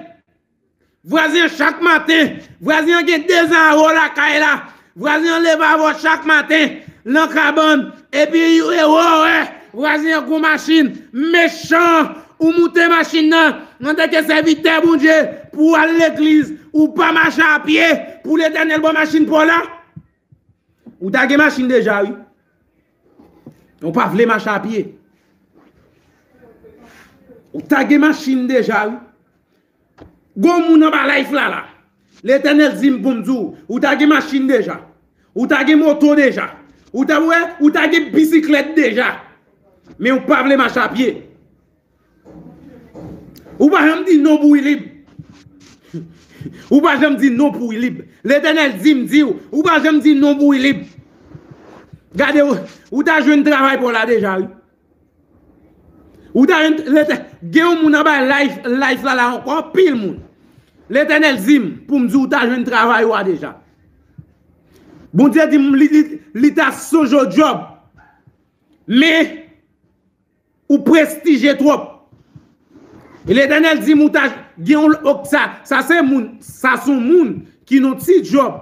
Vwazen an chak maten, vwazen an gen de zan avè w lakay la. Vwazen an leve avè w chak maten, nan kabann, epi ou wè, vwazen an gon machin, mechan, ou moute machin nan, antanke sèvitè Bondye, pou w al legliz, ou pa mache a pye, pou Letènèl ba w machin pa w la. Ou ta gen machin deja, wi. Ou pa vle mache a pye. Ou ta gen machin deja, wi. Gon moun anba live la la. Letènèl di m pou m di w, ou ta gen machin deja. Ou ta gen moto deja. Ou ta wè, ou ta gen bisiklèt deja. Men ou pa vle mache a pye. Ou pa janm di non pou Wilib. Ou pa janm di non pou Wilib. Letènèl di m di w, ou pa janm di non pou Wilib. Gade, ou, ou ta jwenn travay pa w la deja, wi. Ou ta jwenn, Letè-, gen yon moun anba live, live la, la ankò, anpil moun. Letènèl di m pou m di w ta jwenn travay ou a deja. Bondye di m li, li, li ta sonje w Jòb. Men, ou prestije twòp. E Letènèl di m ou ta gen yon, ok, sa, sa se moun, sa se yon moun ki nan ti djòb.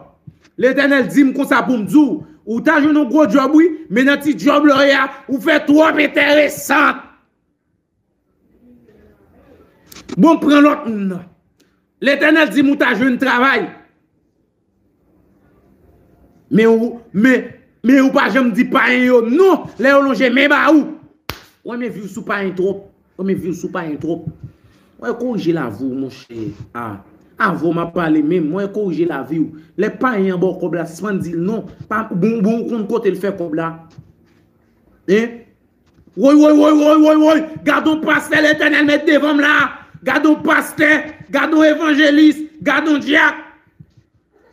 Letènèl di m konsa pou m di w, ou ta jwenn yon gwo djòb, wi, men nan ti djòb la w ye a, ou fè twòp enteresan. Bon, pran lòt moun nan. Letènèl di m ou ta jwenn travay. Men ou, men, men ou pa janm di payen yo non, lè yo lonje men ba ou. Ou renmen viv sou payen twòp. Ou renmen viv sou payen twòp. Mwen korije lavi w, monchè. A, avè w m ap pale menm, mwen korije lavi w. Lè payen an ba w kòb la, sispann di l non. Pa, bon, bon, ou konn kote l fè kòb la. Hein? Woy, woy, woy, woy, woy, woy. Gad on pastè Letènèl met devan m la. Gad on pastè, gad on evanjelis, gad on dyak.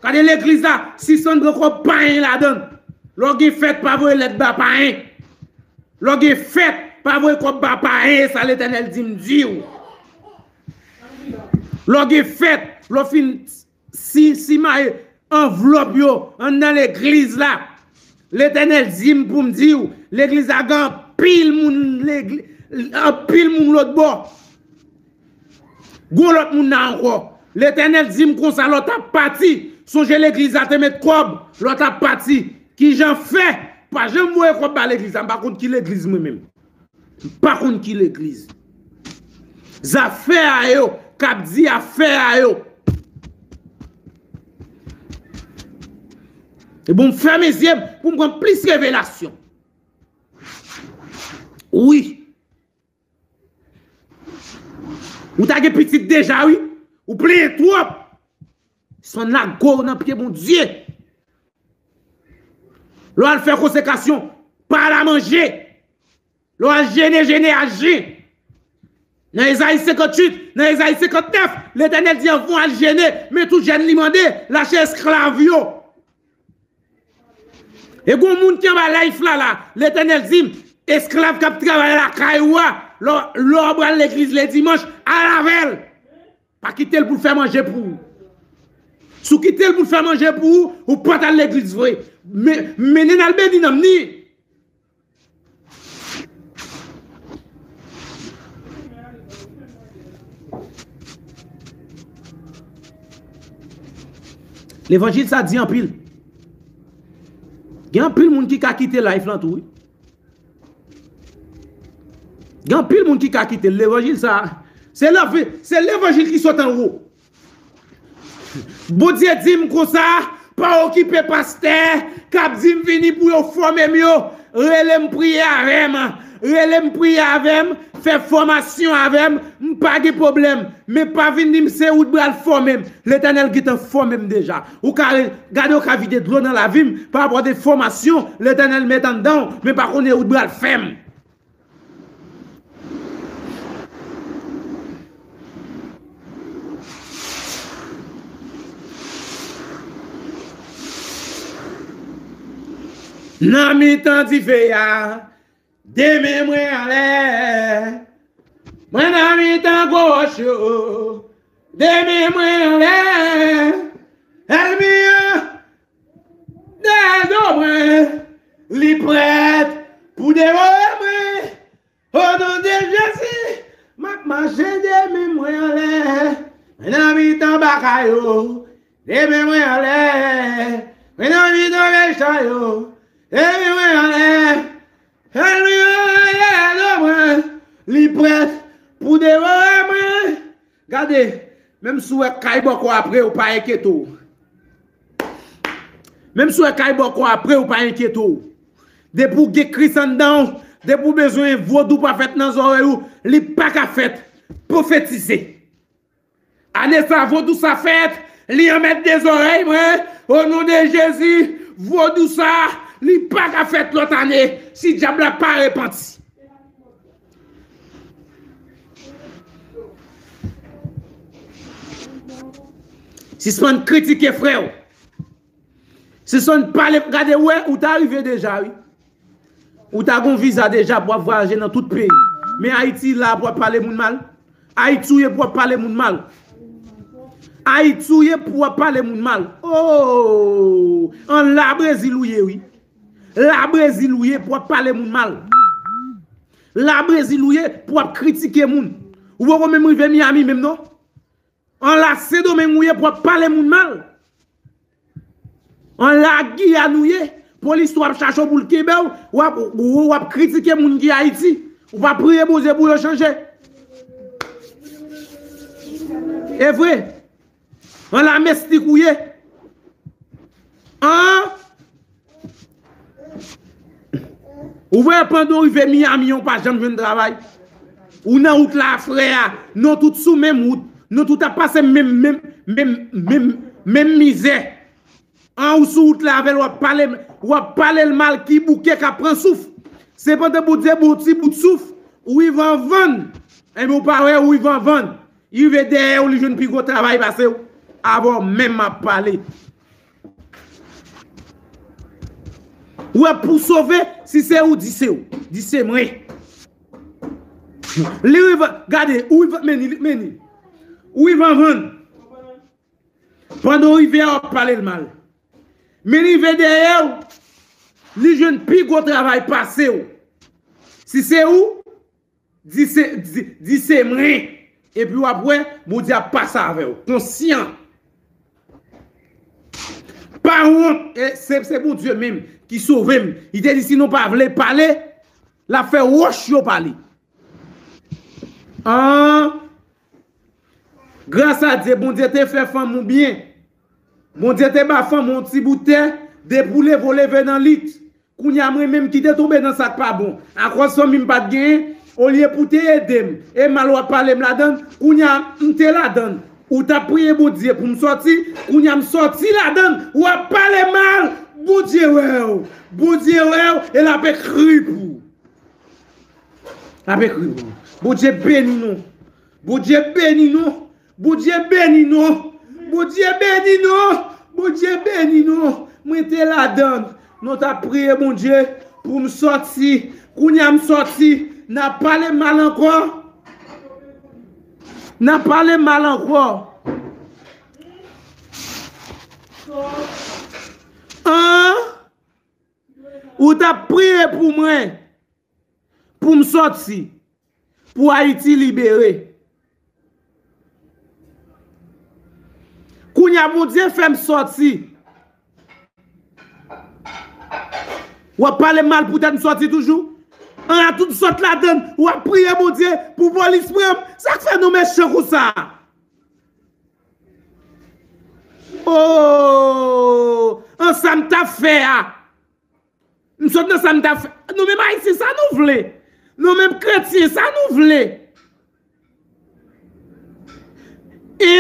Gade legliz la, sispann pran kòb payen ladan l. Lè w gen fèt, pa voye lèt ba payen. Lè w gen fèt, pa voye kòb ba payen, sa Letènèl di m di w. Lè w gen fèt, lè w fin si, simaye anvlòp yo anndan legliz la. Letènèl di m pou m di w, legliz la gen anpil moun, legli-, anpil moun lòt bò. Gon lòt moun la ankò. Letènèl di m konsa lè w t ap pati. Sonje legliz la te met kòb lè w t ap pati. Kijan fè? Pa janm voye kòb ba legliz la. M pa konn ki legliz mwen menm. M pa konn ki legliz. Zafè a yo, k ap di afè a yo. E bon, m fèmen zye m pou m pran plis revelasyon. Wi. Ou ta gen pitit deja, wi. Ou plenyen twòp. Sispann lage w nan pye Bondye. Lè w al fè konsekrasyon, pa al a manje. Lè w al jene, jene a jen. Nan Ezayi senkantuit, nan Ezayi senkantnèf, Letènèl di, anvan w al jene, men tout jèn li mande, lache esklav yo. E gon moun ki anba live la, la, Letènèl di m, esklav k ap travay lakay ou a, lè, lè w pral legliz ledimanch, al avè l. Pa kite l pou l fè manje pou ou. Si w kite l pou l fè manje pou ou, ou pa t al legliz vre. Men, mennen l al beni nanm ni. Levanjil sa di anpil. Gen anpil moun ki ka kite live lan tou, wi. Gen anpil moun ki ka kite l. Levanjil sa, se lavi, se levanjil ki sot anwo. Bondye di m konsa, pa okipe pastè k ap di m vini pou yo fòme m yo. Rele m, priye avè m. Rele m, priye avè m. Fè fòmasyon avè m. M pa gen pwoblèm. Men pa vin di m se ou t pral fòme m. Letènèl gentan fòme m deja. Ou ka re-, gade, ou ka vide dlo nan lavi m pa rapò de fòmasyon Letènèl met anndan w, men pa konnen ou t pral fè m. Nan mitan dife a, de men mwen anlè. Mwen nan mitan gwo wòch yo, de men mwen anlè. Ènmi an dèyè do mwen, li prèt pou devore mwen. O non de Jezi, m ap mache de men mwen anlè. Mwen nan mitan baka yo, de men mwen anlè. Mwen nan mitan mechan yo, de men mwen anlè. Ènmi an dèyè do mwen, li prèt pou devore mwen. Gade, menm si w wè kay bòkò a pre w, pa enkyete w. Menm si w wè kay bòkò a pre w, pa enkyete w. Depi w gen Kris anndan w, depi w bezwen vodou pa fèt nan zòrèy ou, li pa ka fèt. Pwofetize. Ane sa, vodou sa fèt, li anmède zòrèy mwen. O non de Jezi, vodou sa, li pa ka fèt lòt ane, si dyab la pa repanti. Sispann kritike frè w. Sispann pale, gade, wè, ou ta rive deja, wi. Ou ta gon viza deja pou w ap vwayaje nan tout peyi. Men Ayiti la pou w ap pale moun mal. Ayiti ou ye pou w ap pale moun mal. Ayiti ou ye pou w ap pale moun mal. Oh! An la Brezil ou ye, wi. La Brezil ou ye pou w ap pale moun mal. La Brezil ou ye pou w ap kritike moun. Ou poko menm rive Miami menm non. An la Sendomeng ou ye pou w ap pale moun mal. An la Giyàn ou ye, polis w ap chache w pou l kenbe w, w ap, w, w ap kritike moun ki Ayiti. Ou pa priye Bondye pou yo chanje. E vre. An la Mestik ou ye. An. Ou wè pandan w rive Miami an, ou pa janm jwenn travay. Ou nan wout la, frè a. Nou tout sou menm wout. Nou tout ap pase menm, menm, menm, menm, menm mizè. An, ou sou wout la avè l, w ap pale, w ap pale l mal ki bouke k ap pran souf. Sepandan, Bondye ba w ti bout souf, ou rive an vann. Enben, ou pa wè, ou rive an vann. Li rive dèyè w, li jwenn pi gwo travay pase w. Avè w menm m ap pale. Ou wè pou sove, si se ou, di se ou. Di se mwen. Li rive, gade, ou rive, men li, men li. Ou rive an vann. Pandan w rive a, w ap pale l mal. Men li rive dèyè w, li jwenn pi gwo travay pase w. Si se ou, di se, di, di se mwen. Epi w ap wè, Bondye ap pase avè w. Konsyan. Pa wont. E se, se Bondye menm ki sove m. Li te di, si nou pa vle pale, l ap fè wòch yo pale. An, gras a Dye, Bondye te fè fanm ou byen. Bondye te ba fanm ou yon ti bout tè, depi w leve, w leve nan lit. Kounye a, mwen menm ki te tonbe nan sa k pa bon. Akoz fanmi m pa t genyen, olye pou te ede m, e mal w ap pale m ladan l, kounye a, m te ladan l. Ou t ap priye Bondye pou m sòti, kounye a, m sòti ladan l, w ap pale mal, Bondye wè w. Bondye wè w, e l ap ekri pou ou. L ap ekri pou ou. Bondye beni nou. Bondye beni nou. Bondye beni nou. Bondye beni nou. Bondye beni nou. Mwen te ladan l. Nou t ap priye Bondye pou m sòti. Kounye a m sòti. N ap pale mal ankò. N ap pale mal ankò. An? Ou t ap priye pou mwen. Pou m sòti, pou Ayiti libere. Kounye a, Bondye fè m sòti. W ap pale m mal poutèt m sòti toujou? An, a tout sòt ladan l, w ap priye Bondye pou polis pran m. Sa k fè nou mechan konsa? Oh! An, sa m t ap fè a. M sot nan sa m t ap fè. Nou menm Ayisyen, sa nou vle? Nou menm kretyen, sa nou vle? E?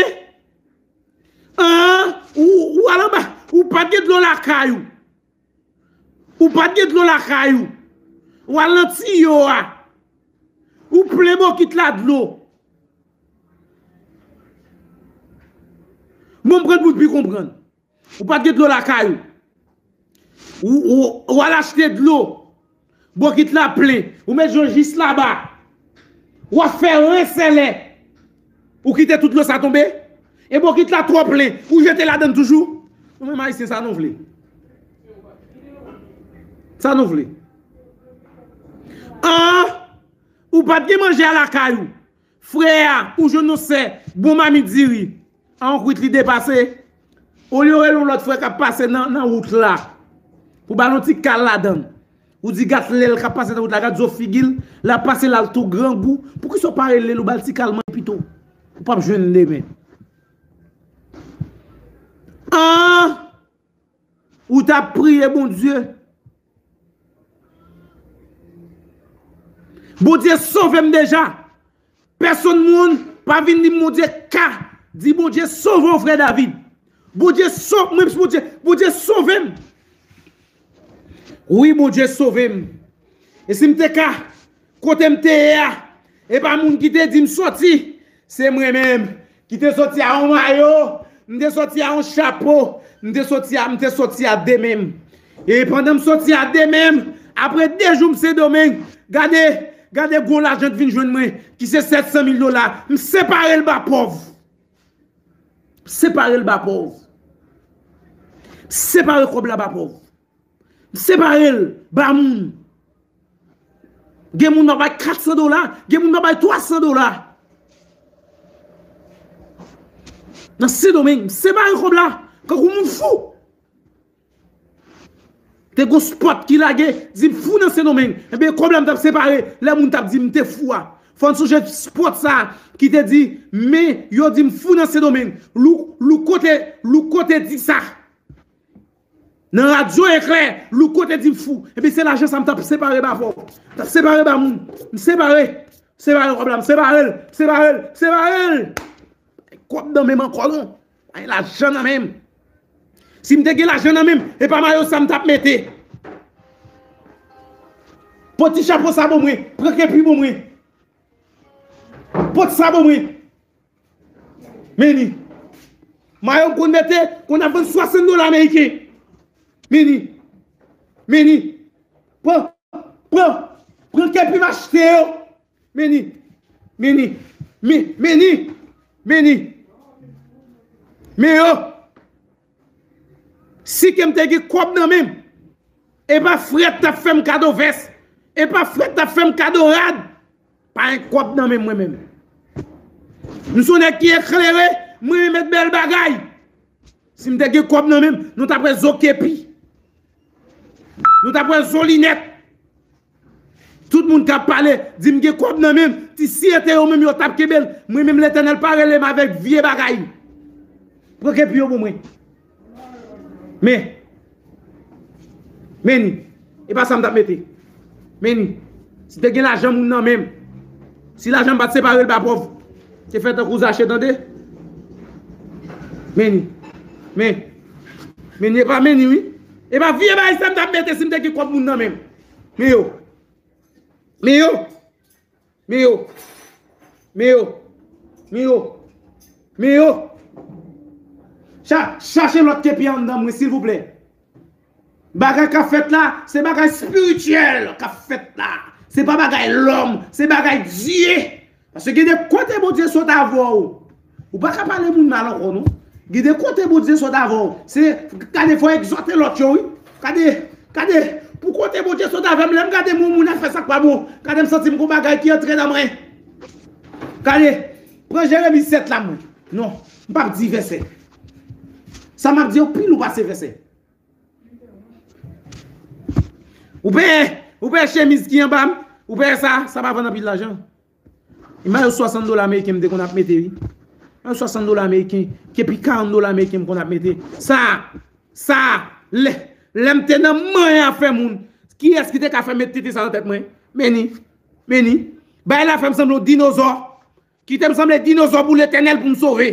An? Ou, ou al anba, ou pa t gen dlo lakay ou. Ou pa t gen dlo lakay ou. Ou al nan tiyo a. Ou plen bokit la dlo. Bon, m pran l pou n pi konprann. Ou pa t gen dlo lakay ou. Ou, ou, ou al achte dlo. Bokit la plen. Ou met dlo jis laba. W ap fè rensèlè. Ou kite tout dlo sa tonbe. E bokit la twò plen. Ou jete ladan l toujou. Nou menm Ayisyen, sa nou vle? Sa nou vle? An? Ou pa t gen manje a lakay ou. Frè a, ou jwenn yon sè, bon mamit diri. A yon kwit li depase. Olye w rele yon lòt frè k ap pase nan, nan wout la. Pou ba l yon ti kal ladan l. Ou di gad lè l k ap pase nan wout la, gad zo figi l, l ap pase l al tou grangou. Poukisa w pa rele l, ou ba l ti kal manje pito? Ou p ap jwenn l demen. An! Ou t ap priye Bondye. Bondye sove m deja. Pèsonn moun pa vin di m Bondye ka. Di Bondye sove w, frè David. Bondye sove mwen, Bondye, Bondye sove m. Wi, Bondye sove m. E si m te ka, kote m te ye a, e pa moun ki te di m sòti, se mwen menm ki te soti a yon mayo, m te soti a yon chapo, m te soti a, m te soti a de men m. E pandan m soti a de men m, apre de jou m Sendomeng, gade, gade gwo lajan k vin jwenn mwen, ki se sèt san mil dola, m separe l ba pòv. M separe l ba pòv. M separe kòb la ba pòv. M separe l ba moun. Gen moun m ap bay kat san dola, gen moun m ap bay twa san dola. Nan Sendomeng, m separe kòb la, kankou moun fou. Te gon spòt ki lage, di m fou nan Sendomeng. Ebyen, kòb la m t ap separe, lè moun t ap di m te fou a. Fò n sonje spòt sa a ki te di, men yo di m fou nan Sendomeng. Lou, Louko te, Louko te di sa. Nan radyo Eklè, Louko te di m fou. Ebyen, se lajan sa m t ap separe ba pòv. M t ap separe ba moun. M separe. Separe kòb la, m separe l, m separe l, m separe l. Kòb nan men m ankò non. Pa gen lajan nan men m. Si m te gen lajan nan men m, e pa mayo sa m t ap mete. Pran ti chapo sa ban mwen, pran kepi ban mwen. Pran sa ban mwen. Meni. Mayo m konn mete, konn ap vann swasant dola ameriken. Meni. Meni. Pran, pran, pran kepi m achte yo. Meni. Meni. Me, meni. Meni. Men yo. Si ke m te gen kòb nan men m, e pa frè t ap fè m kado vès, e pa frè t ap fè m kado rad, pa gen kòb nan men m mwen menm. M se yon nèg ki eklere, mwen renmen met bèl bagay. Si m te gen kòb nan men m, nou t ap wè zo kepi. Nou t ap wè zo linèt. Tout moun k ap pale, di m gen kòb nan men m, ti si ete yo menm yo t ap kenbe l, mwen menm Letènèl pa rele m avèk vye bagay. Pran kepi yo pou mwen. Men, meni, e pa sa m t ap mete. Meni, si te gen lajan moun nan men m, si lajan m pa t separe l ba pòv, te fè tankou Zache tande. Meni, men, meni, e pa meni wi. E pa vye bagay sa m t ap mete si m te gen kòb moun nan men m. Men yo. Men yo. Men yo. Men yo. Men yo. Men yo. Cha-, chache lòt kepi anndan mwen, silvouplè. Bagay k ap fèt la, se bagay espirityèl k ap fèt la. Se pa bagay lòm, se bagay Dye. Paske gen de kote Bondye sot avè w. Ou pa ka pale moun mal ankò non. Gen de kote Bondye sot avè w. Se, gade, fò egzòte lòt yo wi. Gade, gade, pou kote Bondye sot avè m, lè m gade moun, moun ap fè sa k pa bon, gade m santi m gon bagay ki antre nan mwen. Gade, pran Jeremi sèt la mwen. Non, m p ap di vèsè. Sa m ap di yo pi lou pase vèsè. Ou peye, ou peye chemiz ki anba m, ou peye sa, sa pa vann anpil lajan. E mayo swasant dola ameriken m te konn ap mete wi. Mayo swasant dola ameriken, kepi karant dola ameriken m konn ap mete. Sa, sa, lè, lè m te nan manyen afè moun, kiyès ki te ka fè m met tete sa nan tèt mwen? Meni, meni. Bagay la fè m sanble yon dinozò. Kite m sanble dinozò pou Letènèl pou m sove.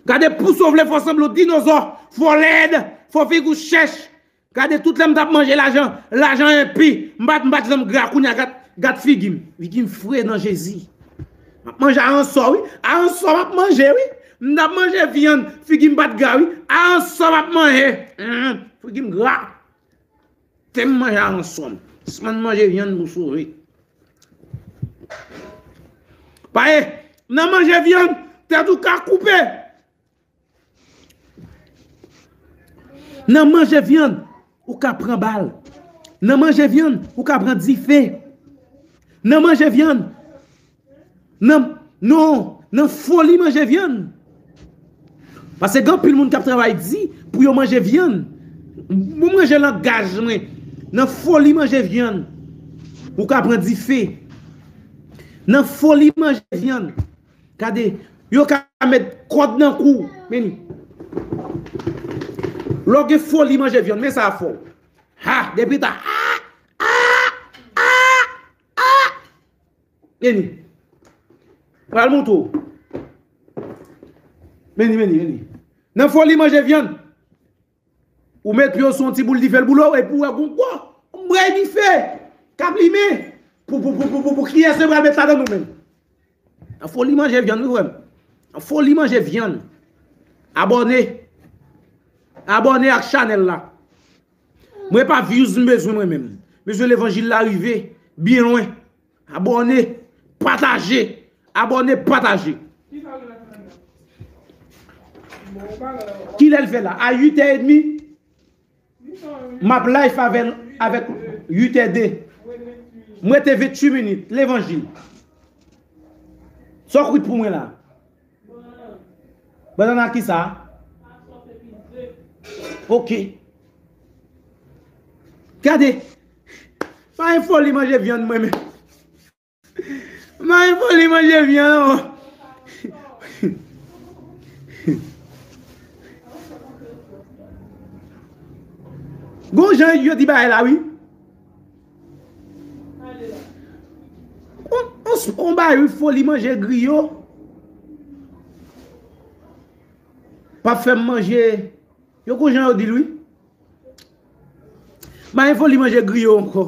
Gade pou sove fò sanble yon dinozò, fò lèd, fò figi w chèch. Gade tout lè m t ap manje lajan, lajan enpi, m pa t, m pa t janm gra kounye a gad, gad figi m. Figi m fre nan Jezi. M ap manje aransò wi, aransò m ap manje wi. M t ap manje vyann, figi m pa t gra wi. Aransò m ap manje. Humm, figi m gra. Te m manje aransò m. Sispann manje vyann pou sove. Paske nan manje vyann, tèt ou ka koupe. Nan manje vyann, ou ka pran bal. Nan manje vyann, ou ka pran dife. Nan manje vyann, nan, non, nan foli manje vyann. Paske gen anpil moun k ap travay di pou yo manje vyann. Pou manje langaj mwen, nan foli manje vyann, ou ka pran dife. Nan foli manje vyann, gade, yo ka met kòd nan kou w. Men li. Lè w gen foli manje vyann, men sa a fè w. Ha, depi ta. Ah, ah, ah, ah. Men li. Pral montre w. Men li, men li, men li. Nan foli manje vyann. Ou met pye w sou yon ti boul dife l boule w, epi w wè gon gwo onbrèy dife k ap limen. Pou, pou, pou, pou, pou, pou kiyès yo pral met ladan nou menm? Nan foli manje vyann, wi, frè m. Nan foli manje vyann. Abòne. Abòne ak chanèl la. Mwen pa views m bezwen mwen menm. M bezwen levanjil la rive byen lwen. Abòne, pataje. Abòne, pataje. Kilè l fè la? A uit è edmi. M ap live avè, avèk uit è de. M rete venntuit minit. Levanjil. Sa w kwit pou mwen la? Bannann ak kisa? Ok. Gade. Pa gen foli manje vyann mwen menm. Mwen foli manje vyann non. Gon jan yo di bagay la wi. On bagay wi, Foli manje griyo. P ap fè m manje. Yo kou jan yo di l wi. Mayen Foli manje griyo ankò.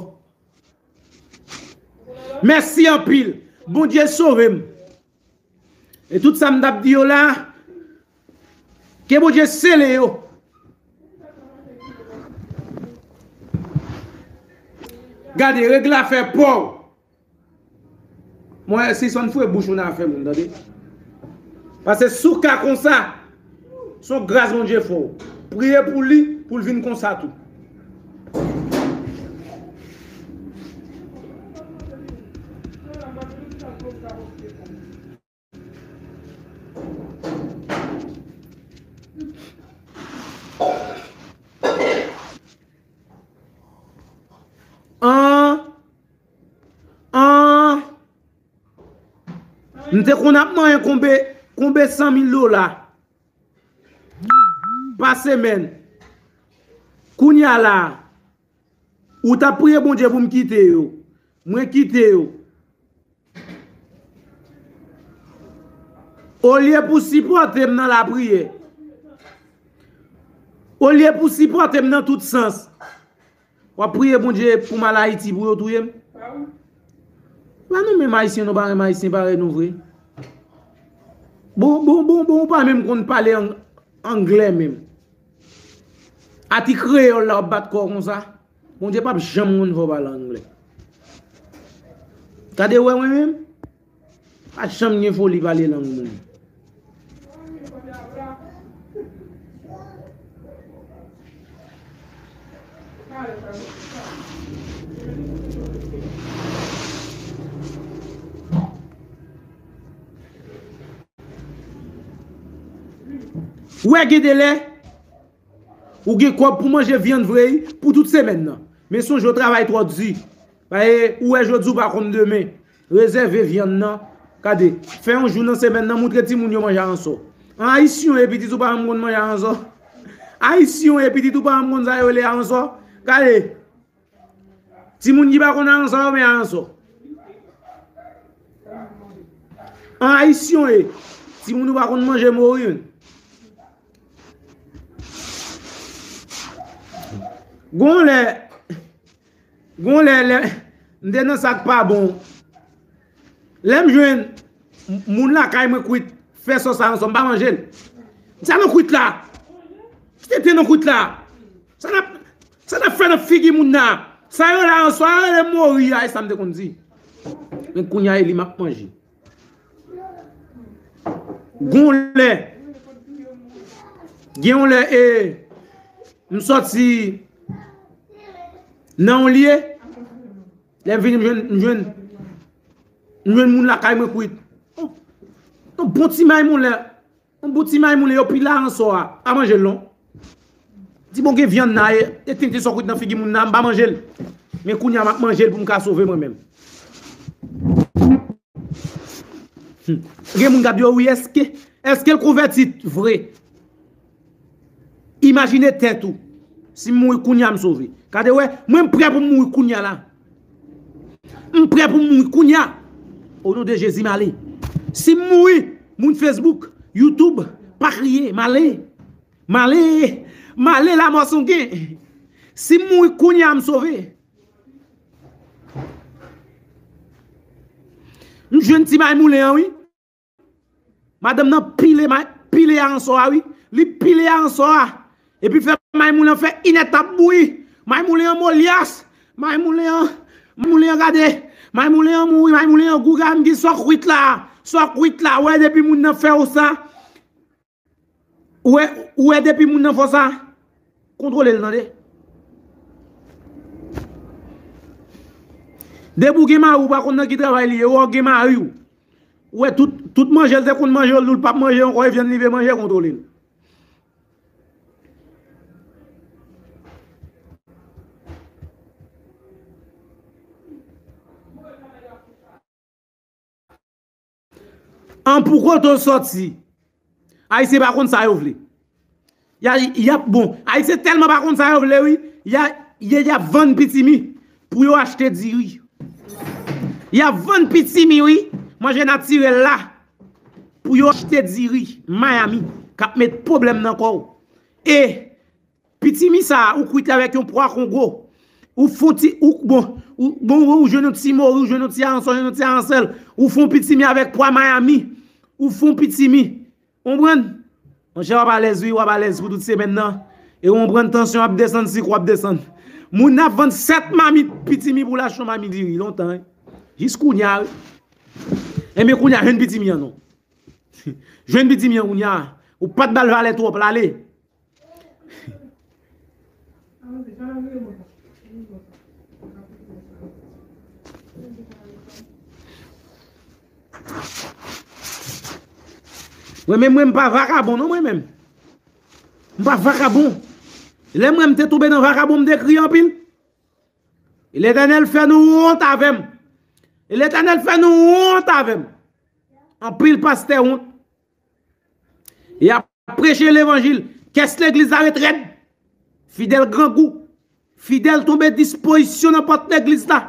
Mèsi anpil. Bondye sove m. E tout sa m t ap di yo la, ke Bondye sele yo. Gade, regle afè pa w. Mwen, si son fre bouch ou nan afè moun, tande. Paske si w ka konsa, se yon gras Bondye fè w. Priye pou li, pou l vin konsa tou. An, an, m te konn ap manyen konbe, konbe san mil dola pa semèn. Kounye a la, ou t ap priye Bondye pou m kite yo. Mwen kite yo. Olye pou sipòte m nan lapriyè, olye pou sipòte m nan tout sans, w ap priye Bondye pou m al Ayiti pou yo touye m? Pa nou menm Ayisyen, nou pa renmen Ayisyen parèy nou vre. Bon, bon, bon, bon, ou pa menm konn pale ang-, anglè menm. A ti kreyòl la w ap bat kò w konsa. Bondye p ap janm konn fè w pale anglè. Gade wè mwen menm. Pa janm gen foli pale lang moun. Ou wè gen de lè, ou gen kòb pou manje vyann vre wi, pou tout semèn nan. Men sonje w travay twò di. Paske ou wè jodi w pa konn demen. Rezève vyann nan. Gade, fè yon jou nan semèn nan, moutre timoun yo manje aransò. An Ayisyen w ye, pitit ou pa janm konn manje aransò. Ayisyen w ye, pitit ou pa janm konn sa yo rele aransò. Gade. Timoun ki pa konn aransò yo, men aransò. An Ayisyen w ye, timoun ou pa konn manje mori menm. Gon lè, gon lè, lè m te nan sa k pa bon. Lè m jwenn moun lakay mwen kwit fè sòs aransò, m pa manje l. Sa nan kwit la. Kite te nan kwit la. Sa n ap, sa n ap fè nan figi moun nan? Sa yo la, sa yo rele mori a, e sa m te konn di. Men kounye a, e li m ap manje. Gon lè, gen yon lè, e, m sòti nan yon lye, lè m vini, m jwenn, m jwenn, m jwenn moun lakay mwen kwit. Oh, yon bon ti may moulen. Yon bon ti may moulen, yo pile aransò a. Pa manje l non. Di bon gen vyann nan, e, e tenten sa w kwit nan figi moun nan, m pa manje l. Men kounye a m ap manje l pou m ka sove mwen menm. Hmm. Gen moun k ap di, o wi, èske, èske l konvèti vre? Imajine tèt ou. Si m mouri kounye a, m sove. Gade wè, mwen m prè pou m mouri kounye a la. M prè pou m mouri kounye a. O non de Jezi, m ale. Si m mouri, moun Facebook, YouTube, pa kriye, m ale. M ale, m ale, lamò se yon gen. Si m mouri kounye a, m sove. M jwenn ti may moulen an, wi. Madanm nan pile may, pile aransò a, wi. Li pile aransò a. Epi fè may moulen an fè inèt ap bouyi. May moulen an molyas. May moulen an, may moulen an gade. May moulen an mouri, may moulen an gou, gade m di sa w kwit la. Sa w kwit la, wè depi moun nan fè w sa. Ou wè, ou wè depi moun nan fè w sa, kontwole l tande. Depi w gen mari, ou pa konn nan ki travay li ye, ou gen mari w. Ou wè tout, tout manje l te konn manje, li p ap manje ankò, e vyann li vle manje, kontwole l. An pou kote w sòti. Ayisyen pa konn sa yo vle. Y a, y ap bon. Ayisyen tèlman pa konn sa yo vle, wi. Y a, y a, y ap vann pitimi pou yo achte diri. Y ap vann pitimi, wi, manje natirèl la, pou yo achte diri Miami k ap met pwoblèm nan kò w. E pitimi sa a, ou kwit avèk yon pwa Kongo. Ou fon ti, ou, bon, ou, bon, ou jwenn yon ti mori, ou jwenn yon ti aransòl, yon ti aransèl. Ou fon pitimi avèk pwa Miami. Ou fon pitimi. Ou konprann? Monchè, w ap alèz, wi, w ap alèz pou tout semèn nan. E ou konprann, tansyon ap desann, sik ou ap desann. Moun ap vann sèt mamit pitimi pou l achte yon mamit diri, lontan, wi. Jis kounye a, wi. Enben, kounye a, jwenn pitimi an, non. Jwenn pitimi an, kounye a. Ou pa t ba l valè twòp, l ale. Mwen menm, mwen, m pa vakabon, non, mwen menm. M pa vakabon. Lè mwen, m te tonbe nan vakabon, m te kriye anpil. E Letènèl fè nou wont avè m. E Letènèl fè nou wont avè m. Anpil pastè wont. Y ap preche levanjil. Kès legliz la ret rèd. Fidèl grangou. Fidèl tonbe dispozisyon nan pòt legliz la.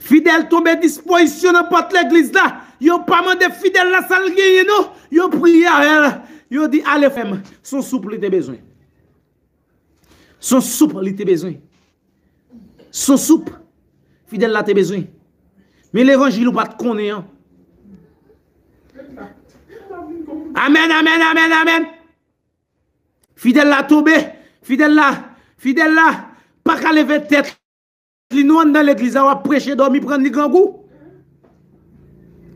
Fidèl tonbe dispozisyon nan pòt legliz la. Yo pa mande fidèl la sa l genyen, non. Yo priye avè l. Yo di, "Ale, frè m." Se yon soup li te bezwen. Se yon soup li te bezwen. Se yon soup fidèl la te bezwen. Men levanjil ou pa t konnen an. Amèn, amèn, amèn, amèn. Fidèl la tonbe. Fidèl la, fidèl la pa ka leve tèt li, non, anndan legliz la, w ap preche, dòmi pran li, grangou.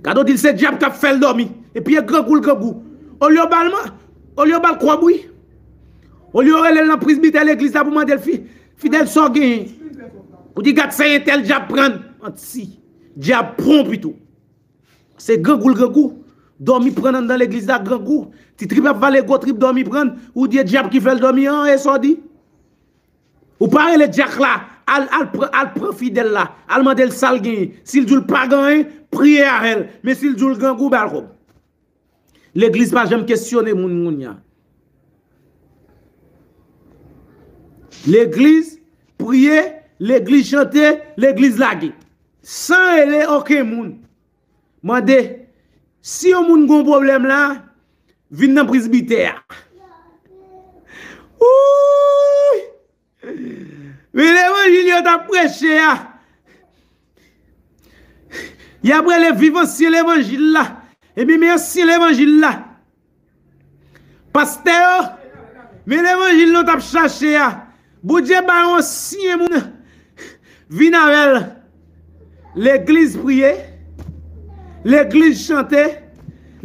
Gade w di l se dyab k ap fè l dòmi. Epi e grangou l grangou. Olye w ba l man-, olye w ba l kòb, wi. Olye w rele l nan presbitè legliz la pou mande l fi-, fidèl sa w genyen. Ou di gad sa entèl dyab pran. Manti. Dyab pran w pito. Se grangou l grangou. Dòmi pran anndan legliz la grangou. Ti trip ap vale gwo trip dòmi pran. Ou di e dyab ki fè l dòmi an, e sa w di? Ou pa rele dyak la, al, al pran, al pran fidèl la, al mande l sa l genyen. Si l di w l pa gen anyen, priye avè l. Men si l di w l grangou, ba l kòb. Legliz pa janm kesyone moun kounye a. Legliz priye, legliz chante, legliz lage. San rele okenn moun. Mande, si yon moun gon pwoblèm la, vin nan presbitè a. Wouy! Men levanjil yo t ap preche a. Y ap rele viv ansyen levanjil la. Ebyen, men ansyen levanjil la. Pastè yo, men levanjil nou t ap chache a. Bondye ba yon ansyen moun vin avè l. Legliz priye, legliz chante,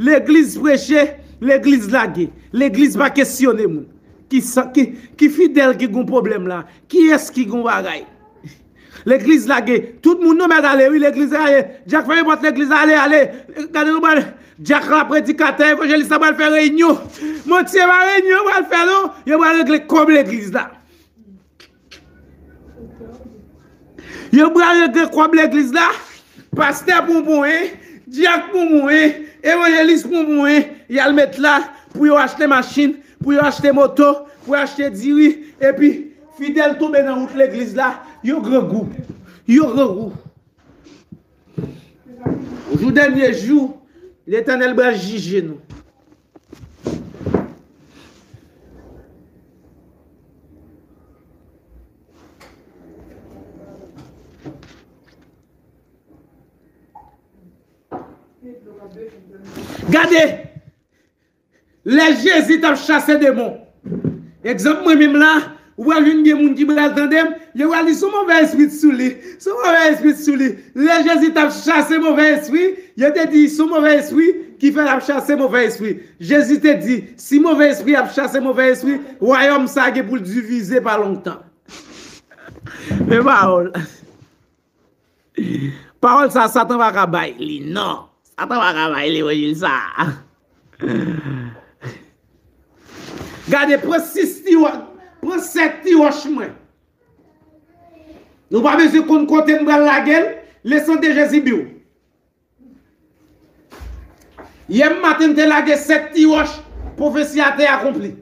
legliz preche, legliz lage. Legliz pa kesyone moun. Ki sa, ki, ki fidèl ki gon pwoblèm la? Kiyès ki gon bagay? Legliz lage. Tout moun nou mèt ale, wi, legliz lage. Dyak fèmen pòt legliz la, ale, ale. Gade nou pral. Dyak la, predikatè, evanjelis la pral fè reyinyon. Monchè, pa reyinyon yo pral fè, non. Yo pral regle kòb legliz la. Yo pral regle kòb legliz la. Pastè pran ponyen, dyak pran ponyen, evanjelis pran ponyen. Y al met la pou yo achte machin, pou yo achte moto, pou yo achte diri. Epi, fidèl tonbe nan wout legliz la, yo grangou. Yo grangou. Jou dènye jou, Letènèl pral jije nou. Gade! Lè Jezi t ap chase demon, egzanp mwen menm la, ou pral jwenn gen moun ki pral tande m, yo pral di se yon move espri t sou li, se yon move espri t sou li. Lè Jezi t ap chase move espri, yo te di se yon move espri ki fè l ap chase move espri. Jezi te di, si move espri ap chase move espri, wayòm sa a gen pou l divize pa lontan. Men pawòl. Pawòl sa, Satan pa ka bay li, non. Satan pa ka bay levanjil sa. Gade, pran sis ti wòch, pran sèt ti wòch mwen. Nou pa bezwen konn kote n pral lage l, le sang de Jésus biw. Yè maten, n te lage sèt ti wòch, pwofesi a te akonpli.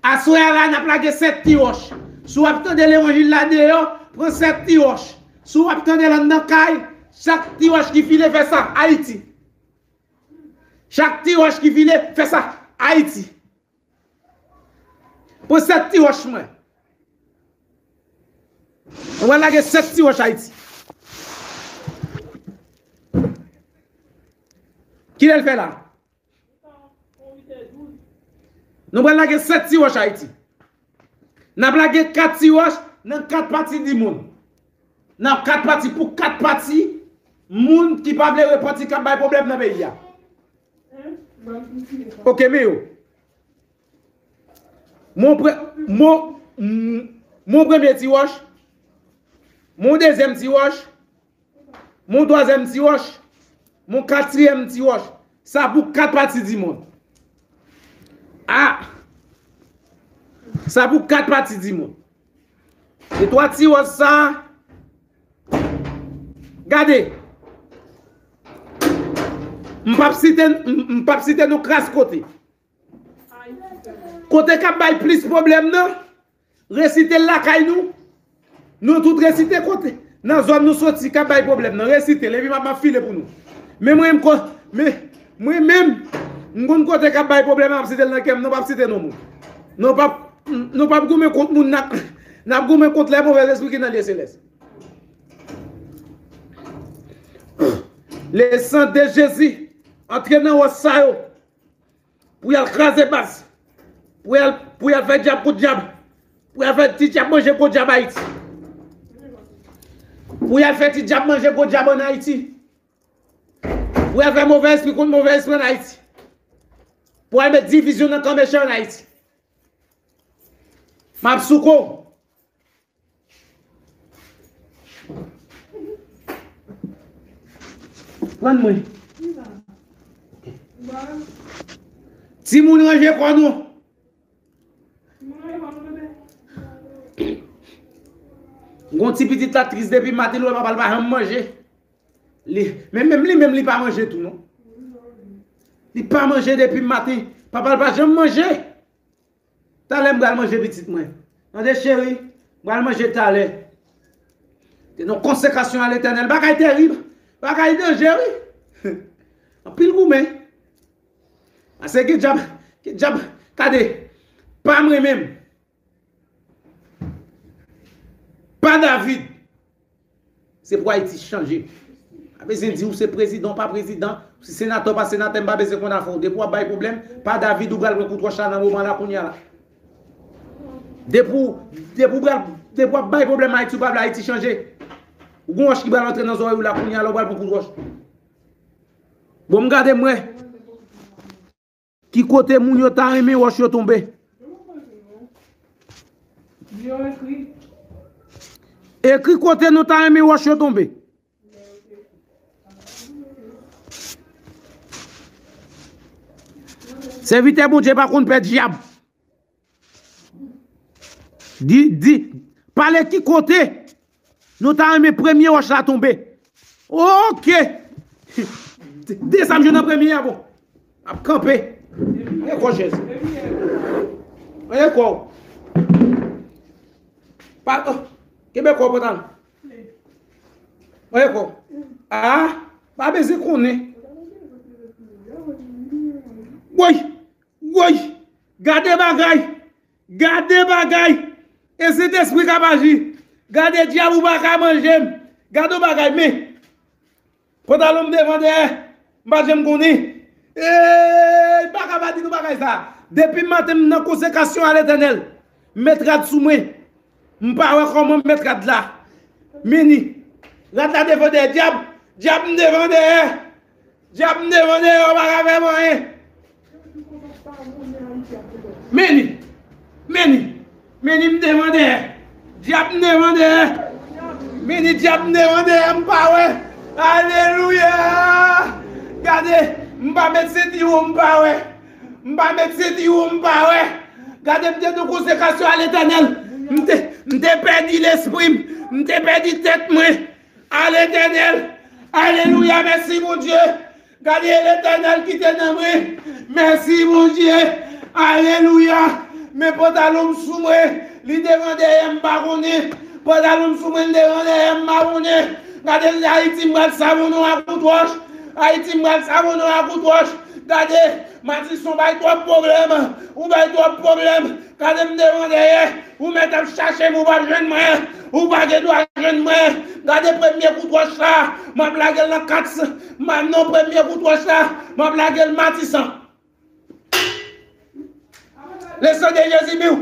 Aswè a la, n ap lage sèt ti wòch. Si w ap tande levanjil la deyò, pran sèt ti wòch. Si w ap tande l anndan kay, chak ti wòch ki file fè sa, Ayiti. Chak ti wòch ki file fè sa, Ayiti. Pran sèt ti wòch mwen. Mwen lage sèt ti wòch Ayiti. Kilè l fè la? Nou pral lage sèt ti wòch Ayiti. N ap lage kat ti wòch nan kat pati di mond. Nan kat pati, pou kat pati moun ki pa vle repanti k ap bay pwoblèm nan peyi a. Oke, men yo. Mon pre-, mon, m-, mon premye ti wòch, mon dezyèm ti wòch, mon twazyèm ti wòch, mon katriyèm ti wòch. Sa pou kat pati di mond. A! Sa pou kat pati di mond. Se twa ti wòch sa. Gade. M p ap site, m, m p ap site non kras kote. Kote k ap bay plis pwoblèm nan, resite l lakay nou. Nou tout resite kote. Nan zòn nou soti k ap bay pwoblèm nan, resite l, epi m ap, m ap file pou nou. Men mwen menm, ko-, men, mwen menm, m konn kote k ap bay pwoblèm, m ap site l nan kè m, nou p ap site non moun. Nou p ap, nou p ap goumen kont moun, n ap, n ap goumen kont les mauvais esprits ki nan lye selès. Le sang de Jésus, antre nan wòch sa yo. Pou y al kraze baz. Pou y al, pou y al fè dyab kont dyab. Pou y al fè ti dyab manje gwo dyab Ayiti. Pou y al fè ti dyab manje gwo dyab ann Ayiti. Pou y al fè move espri kont move espri ann Ayiti. Pou y al met divizyon nan kan mechan ann Ayiti. M ap souke w. Pran mwen. Timoun, ranje kò nou. Gon ti pitit la tris depi maten, l wè papa l pa janm manje. Li, men menm li menm li pa manje tou non. Li pa manje depi maten, papa l pa janm manje. Talè m pral manje pitit mwen. Tande cheri, m pral manje talè. Te nan konsekrasyon a Letènèl. Bagay terib. Bagay danje, wi. Anpil goumen. Ase gen dyab, gen dyab, gade. Pa mwen menm. Pa David. Se pou Ayiti chanje. Pa bezwen di ou se prezidan, ou pa prezidan, ou se senatè, ou pa senatè, m pa bezwen konn afè w. Depi w ap bay pwoblèm, pa David ou pral pran kout wòch la nan moman la kounye a la. Depi w, depi w pral, depi w ap bay pwoblèm Ayiti, ou pa vle Ayiti chanje. Ou gon wòch ki pral antre nan zòrèy ou la kounye a la, ou pral pran kout wòch. Bon, m gade m wè. Ki kote moun yo ta renmen wòch yo tonbe? Ekri kote nou ta renmen wòch yo tonbe. Sèvitè Bondye pa konn pè dyab. Di, di, pale ki kote nou ta renmen premye wòch la tonbe. Oke. De sa m jwenn nan premye a, bon. Ap kanpe. Anyen kò chèz. Anyen kò. Pa, oh, kenbe kò pantalon. Anyen kò. Ah, pa bezwen konnen. Woy! Woy! Gade bagay! Gade bagay! E Sentespri k ap aji! Gade dyab ou pa ka manje m! Gade yon bagay, men! Pantalon m devan dèyè, m pa janm konnen. Eey, m pa ka pa di nou bagay sa. Depi maten m nan konsekrasyon a Letènèl. M met rad sou mwen. M pa wè kòman m met rad la. Meni. Rad la devan dèyè. Dyab, dyab m devan dèyè. Dyab m devan dèyè, ou pa ka fè m anyen. Meni. Meni. Meni m devan dèyè. Dyab m devan dèyè. Meni dyab m devan dèyè, m pa wè. Alelouya. Gade, m pa met senti wo, m pa wè. M pa met senti wo, m pa wè. Gade, m te nan konsekrasyon a Letènèl. M te, m te pèdi lespri m. M te pèdi tèt mwen. A Letènèl. Alelouya, mèsi Bondye. Gade Letènèl ki te nan mwen. Mèsi Bondye. Alelouya. Men pantalon m sou mwen. Li devan dèyè m pa konnen. Pantalon m sou mwen, l devan dèyè m pa konnen. Gade Ayiti, m pral savonnen w a kout wòch. Ayiti, m pral savonnen w a kout wòch. Gade, Matison bay twòp pwoblèm. Ou bay twòp pwoblèm. Gade m devan dèyè. Ou mèt ap chache m, ou p ap jwenn mwen. Ou pa gen dwa jwenn mwen. Gade premye kout wòch la. M ap lage l nan kat. M ap nan premye kout wòch la. M ap lage l Matisan. Le sang de Jésus biw.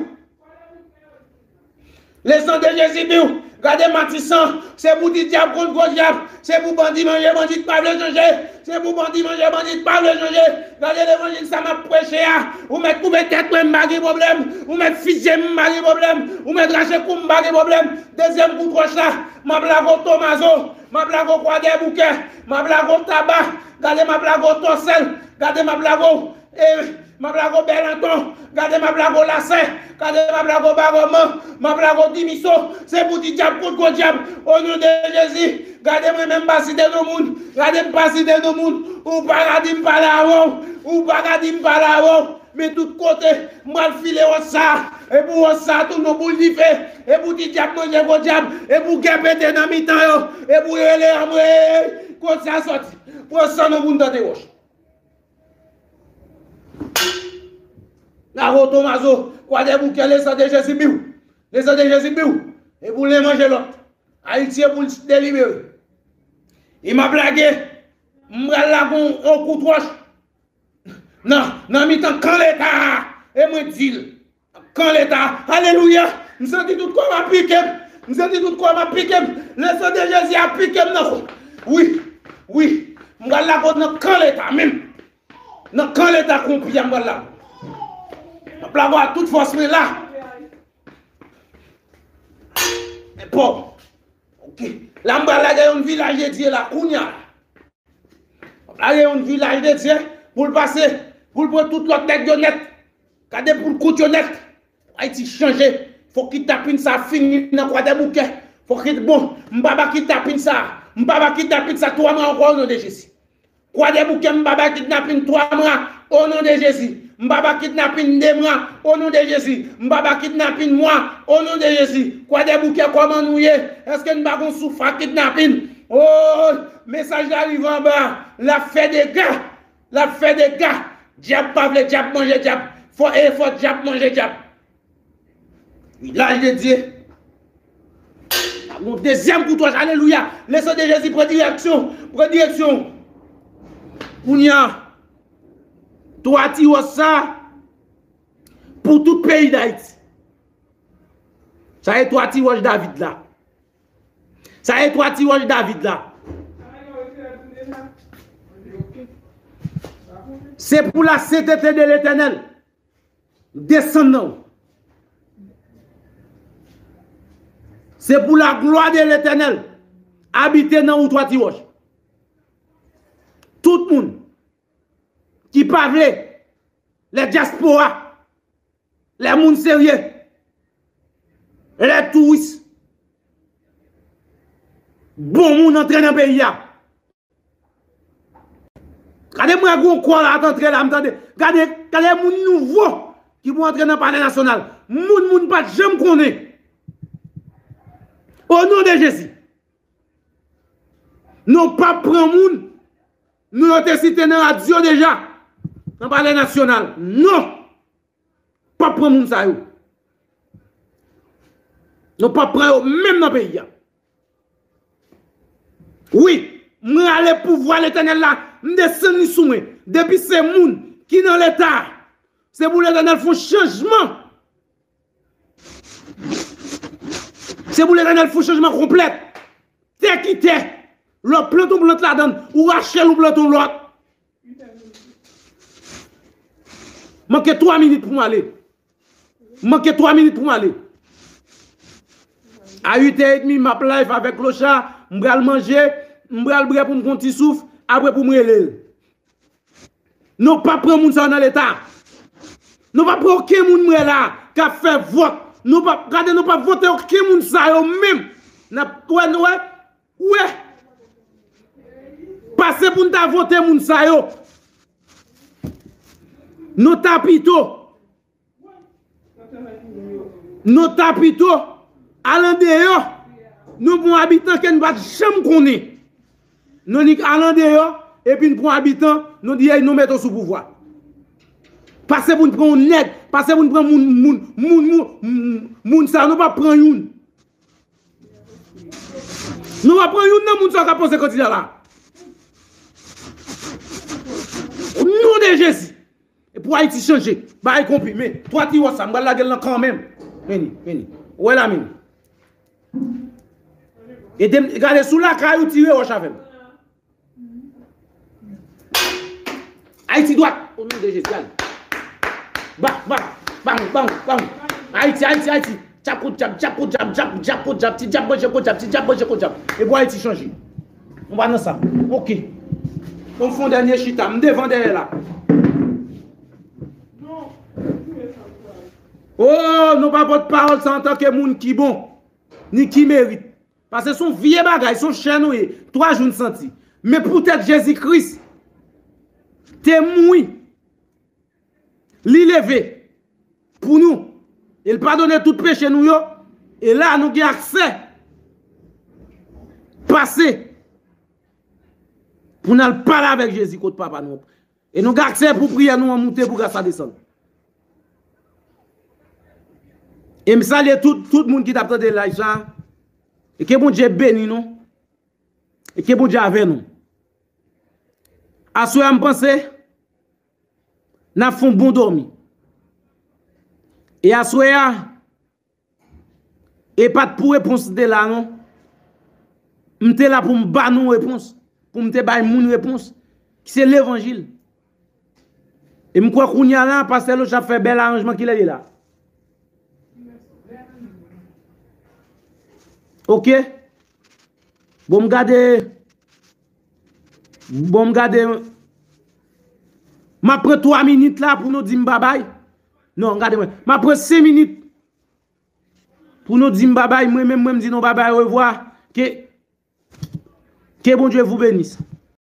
Le sang de Jésus biw. Gade Matisan, se pou ti dyab kont gwo dyab. Se pou bandi manje, bandi pa vle chanje. Se pou bandi manje, bandi pa vle chanje. Gade levanjil sa m ap preche a. Ou mèt koupe tèt mwen, m pa gen pwoblèm. Ou mèt fizye m, m pa gen pwoblèm. Ou mèt rache kou m, m pa gen pwoblèm. Dezyèm kout wòch la, m ap lage w Tomazo. M ap lage w Kwadèboukè. M ap lage w Taba. Gade m ap lage w Tòsèl. Gade m ap lage w E, m ap lage w Bèlanton, gade m ap lage w Lasè, gade m ap lage w Bagòman, m ap lage w Dimiso, se pou ti dyab kont gwo dyab, o non de Jezi, gade mwen menm m pa site non moun, gade m pa site non moun, ou pa ka di m pale avè w, ou pa ka di m pale avè w, men tout kote, m pral file wòch sa, e pou wòch sa tounen yon boul dife, e pou ti dyab manje gwo dyab, e pou gè pete nan mitan yo, e pou yo rele anmwe, kot sa sòti, pran san nou pou n tande wòch. Lage w Tomazo, Kwadèboukè, le sang de Jésus biw. Le sang de Jésus biw. E pou len manje lòt. Ayiti e pou l delibere. E m ap lage, m pral lage yon, yon kout wòch nan, nan mitan kan Leta a. E mwen di l, kan Leta a. Alelouya! M santi tout kò m ap pike m. M santi tout kò m ap pike m. Le sang de Jésus ap pike m nan kò. Wi, wi. M pral lage w nan kan Leta menm. Nan kan Leta konpli a m pral la. M ap lage w a tout fòs mwen la. Men pòw. Ok. La m pral lage yon vilaj de Dye la kounye a. M ap lage yon vilaj de Dye pou l pase, pou l pran tout lòt nèg yo nèt. Gade pou l kout yo nèt. Ayiti chanje. Fòk kidnapin sa fini nan Kwadèboukè. Fòk kid-, bon, m pa ba kidnapin sa. M pa ba kidnapin sa twa mwa ankò o non de Jezi. Kwadèboukè, m pa ba kidnapin twa mwa, o non de Jezi. M pa ba kidnapin de mwa, o non de Jezi. M pa ba kidnapin mwa, o non de Jezi. Kwadèboukè, kòman nou ye? Èske n pa gon souf a kidnapin? O, mesaj la rive anba. L ap fè dega. L ap fè dega. Dyab pa vle dyab manje dyab. Fò, e fò dyab manje dyab. Vilaj de Dye. Yon dezyèm kout wòch, alelouya. Le sang de Jezi pran direksyon. Pran direksyon. Kounye a, twa ti wòch sa, pou tout peyi Dayiti. Sa e twa ti wòch David la. Sa e twa ti wòch David la. Se pou la sentete de Letènèl desann nan ou. Se pou laglwa de Letènèl abite nan ou, twa ti wòch. Tout moun ki pa vle, lè dyaspora, lè moun serye, lè touris, bon moun antre nan peyi a. Gade mwen gwo kò la ap antre la, m tande. Gade, gade moun nouvo ki pou antre nan Palè Nasyonal. Moun, moun pa t janm konnen. O non de Jezi. Nou p ap pran moun nou yo te site nan radyo deja, nan Palè Nasyonal. Non! P ap pran moun sa yo. Nou p ap pran yo menm nan peyi a. Wi, m rale pouvwa Letènèl la, m desann li sou mwen. Depi se moun ki nan Leta, se pou Letènèl fè yon chanjman. Se pou Letènèl fè yon chanjman konplèt. Tè ki tè. Lè w plant yon plant ladan l, ou rache l, ou plant yon lòt. Manke twa minit pou m ale. Manke twa minit pou m ale. A uit è edmi, m ap live avèk Locha. M pral manje. M pral bwè pou m pran ti souf. Apre pou m rele l. Nou p ap pran moun sa yo nan Leta. Nou p ap pran okenn moun m wè la k ap fè vòt. Nou p ap, gade, nou p ap vote okenn moun sa yo menm. N ap, wè, nou wè, wè. Pase pou n ta vote moun sa yo. Nou ta pito. Nou ta pito al andeyò, nou pran abitan ke nou pa t janm konnen. Nou nik al andeyò, epi n pran abitan, nou di, "Ey, nou mete w sou pouvwa." Pase pou n pran yon nèg, pase pou n pran moun, moun, moun, moun, moun sa, nou pa pran youn. Nou pa pran youn nan moun sa k ap poze kandida la. O non de Jezi. E pou Ayiti chanje. Bagay konpli. Men, twa ti wòch sa, m pral lage l nan kanmenm. Vini, vini. Ou wè la, men. E de, gade sou lakay ou tire wòch avè m. Ayiti dwat. O non de Jezi, ale. Ba, ba, ba, ba, ba. Ayiti, Ayiti, Ayiti. Djab kont djab, djab kont djab, djab, djab kont djab, ti djab manje kont djab, ti djab manje kont djab. E pou Ayiti chanje. Nou pa nan sa. Ok. Bon, fon dènye chita. M devan dèyè la. Oh, nou pa pot pawòl sa antanke moun ki bon, ni ki merit. Paske se yon vye bagay, se yon chè nou ye. Twa jou n santi. Men poutèt Jezi Kris te mouri, li leve pou nou. E l padone tout peche nou yo. E la, nou gen aksè pase pou n al pale avèk Jezi kot Papa nou. E nou gen aksè pou priyè nou an moute, pou gras la desann. E m salye tout, tout moun ki t ap tande live sa. E ke Bondye beni nou. E ke Bondye avè nou. Aswè a, m panse n ap fè yon bon dòmi. E aswè a, e pa t pou repons m te la, non. M te la pou m ba nou repons. Pou m te bay moun repons. Ki se levanjil. E m kwè kounye a la, pastè Loch ap fè bèl aranjman ki lè l ye la. Ok? Bon, m gade. Bon, m gade. M ap pran twa minit la pou nou di m babay. Non, gade mwen. M ap pran senk minit pou nou di m babay. Mwen menm, mwen m di nou babay, orevwa. Ke, ke Bondye vous bénisse.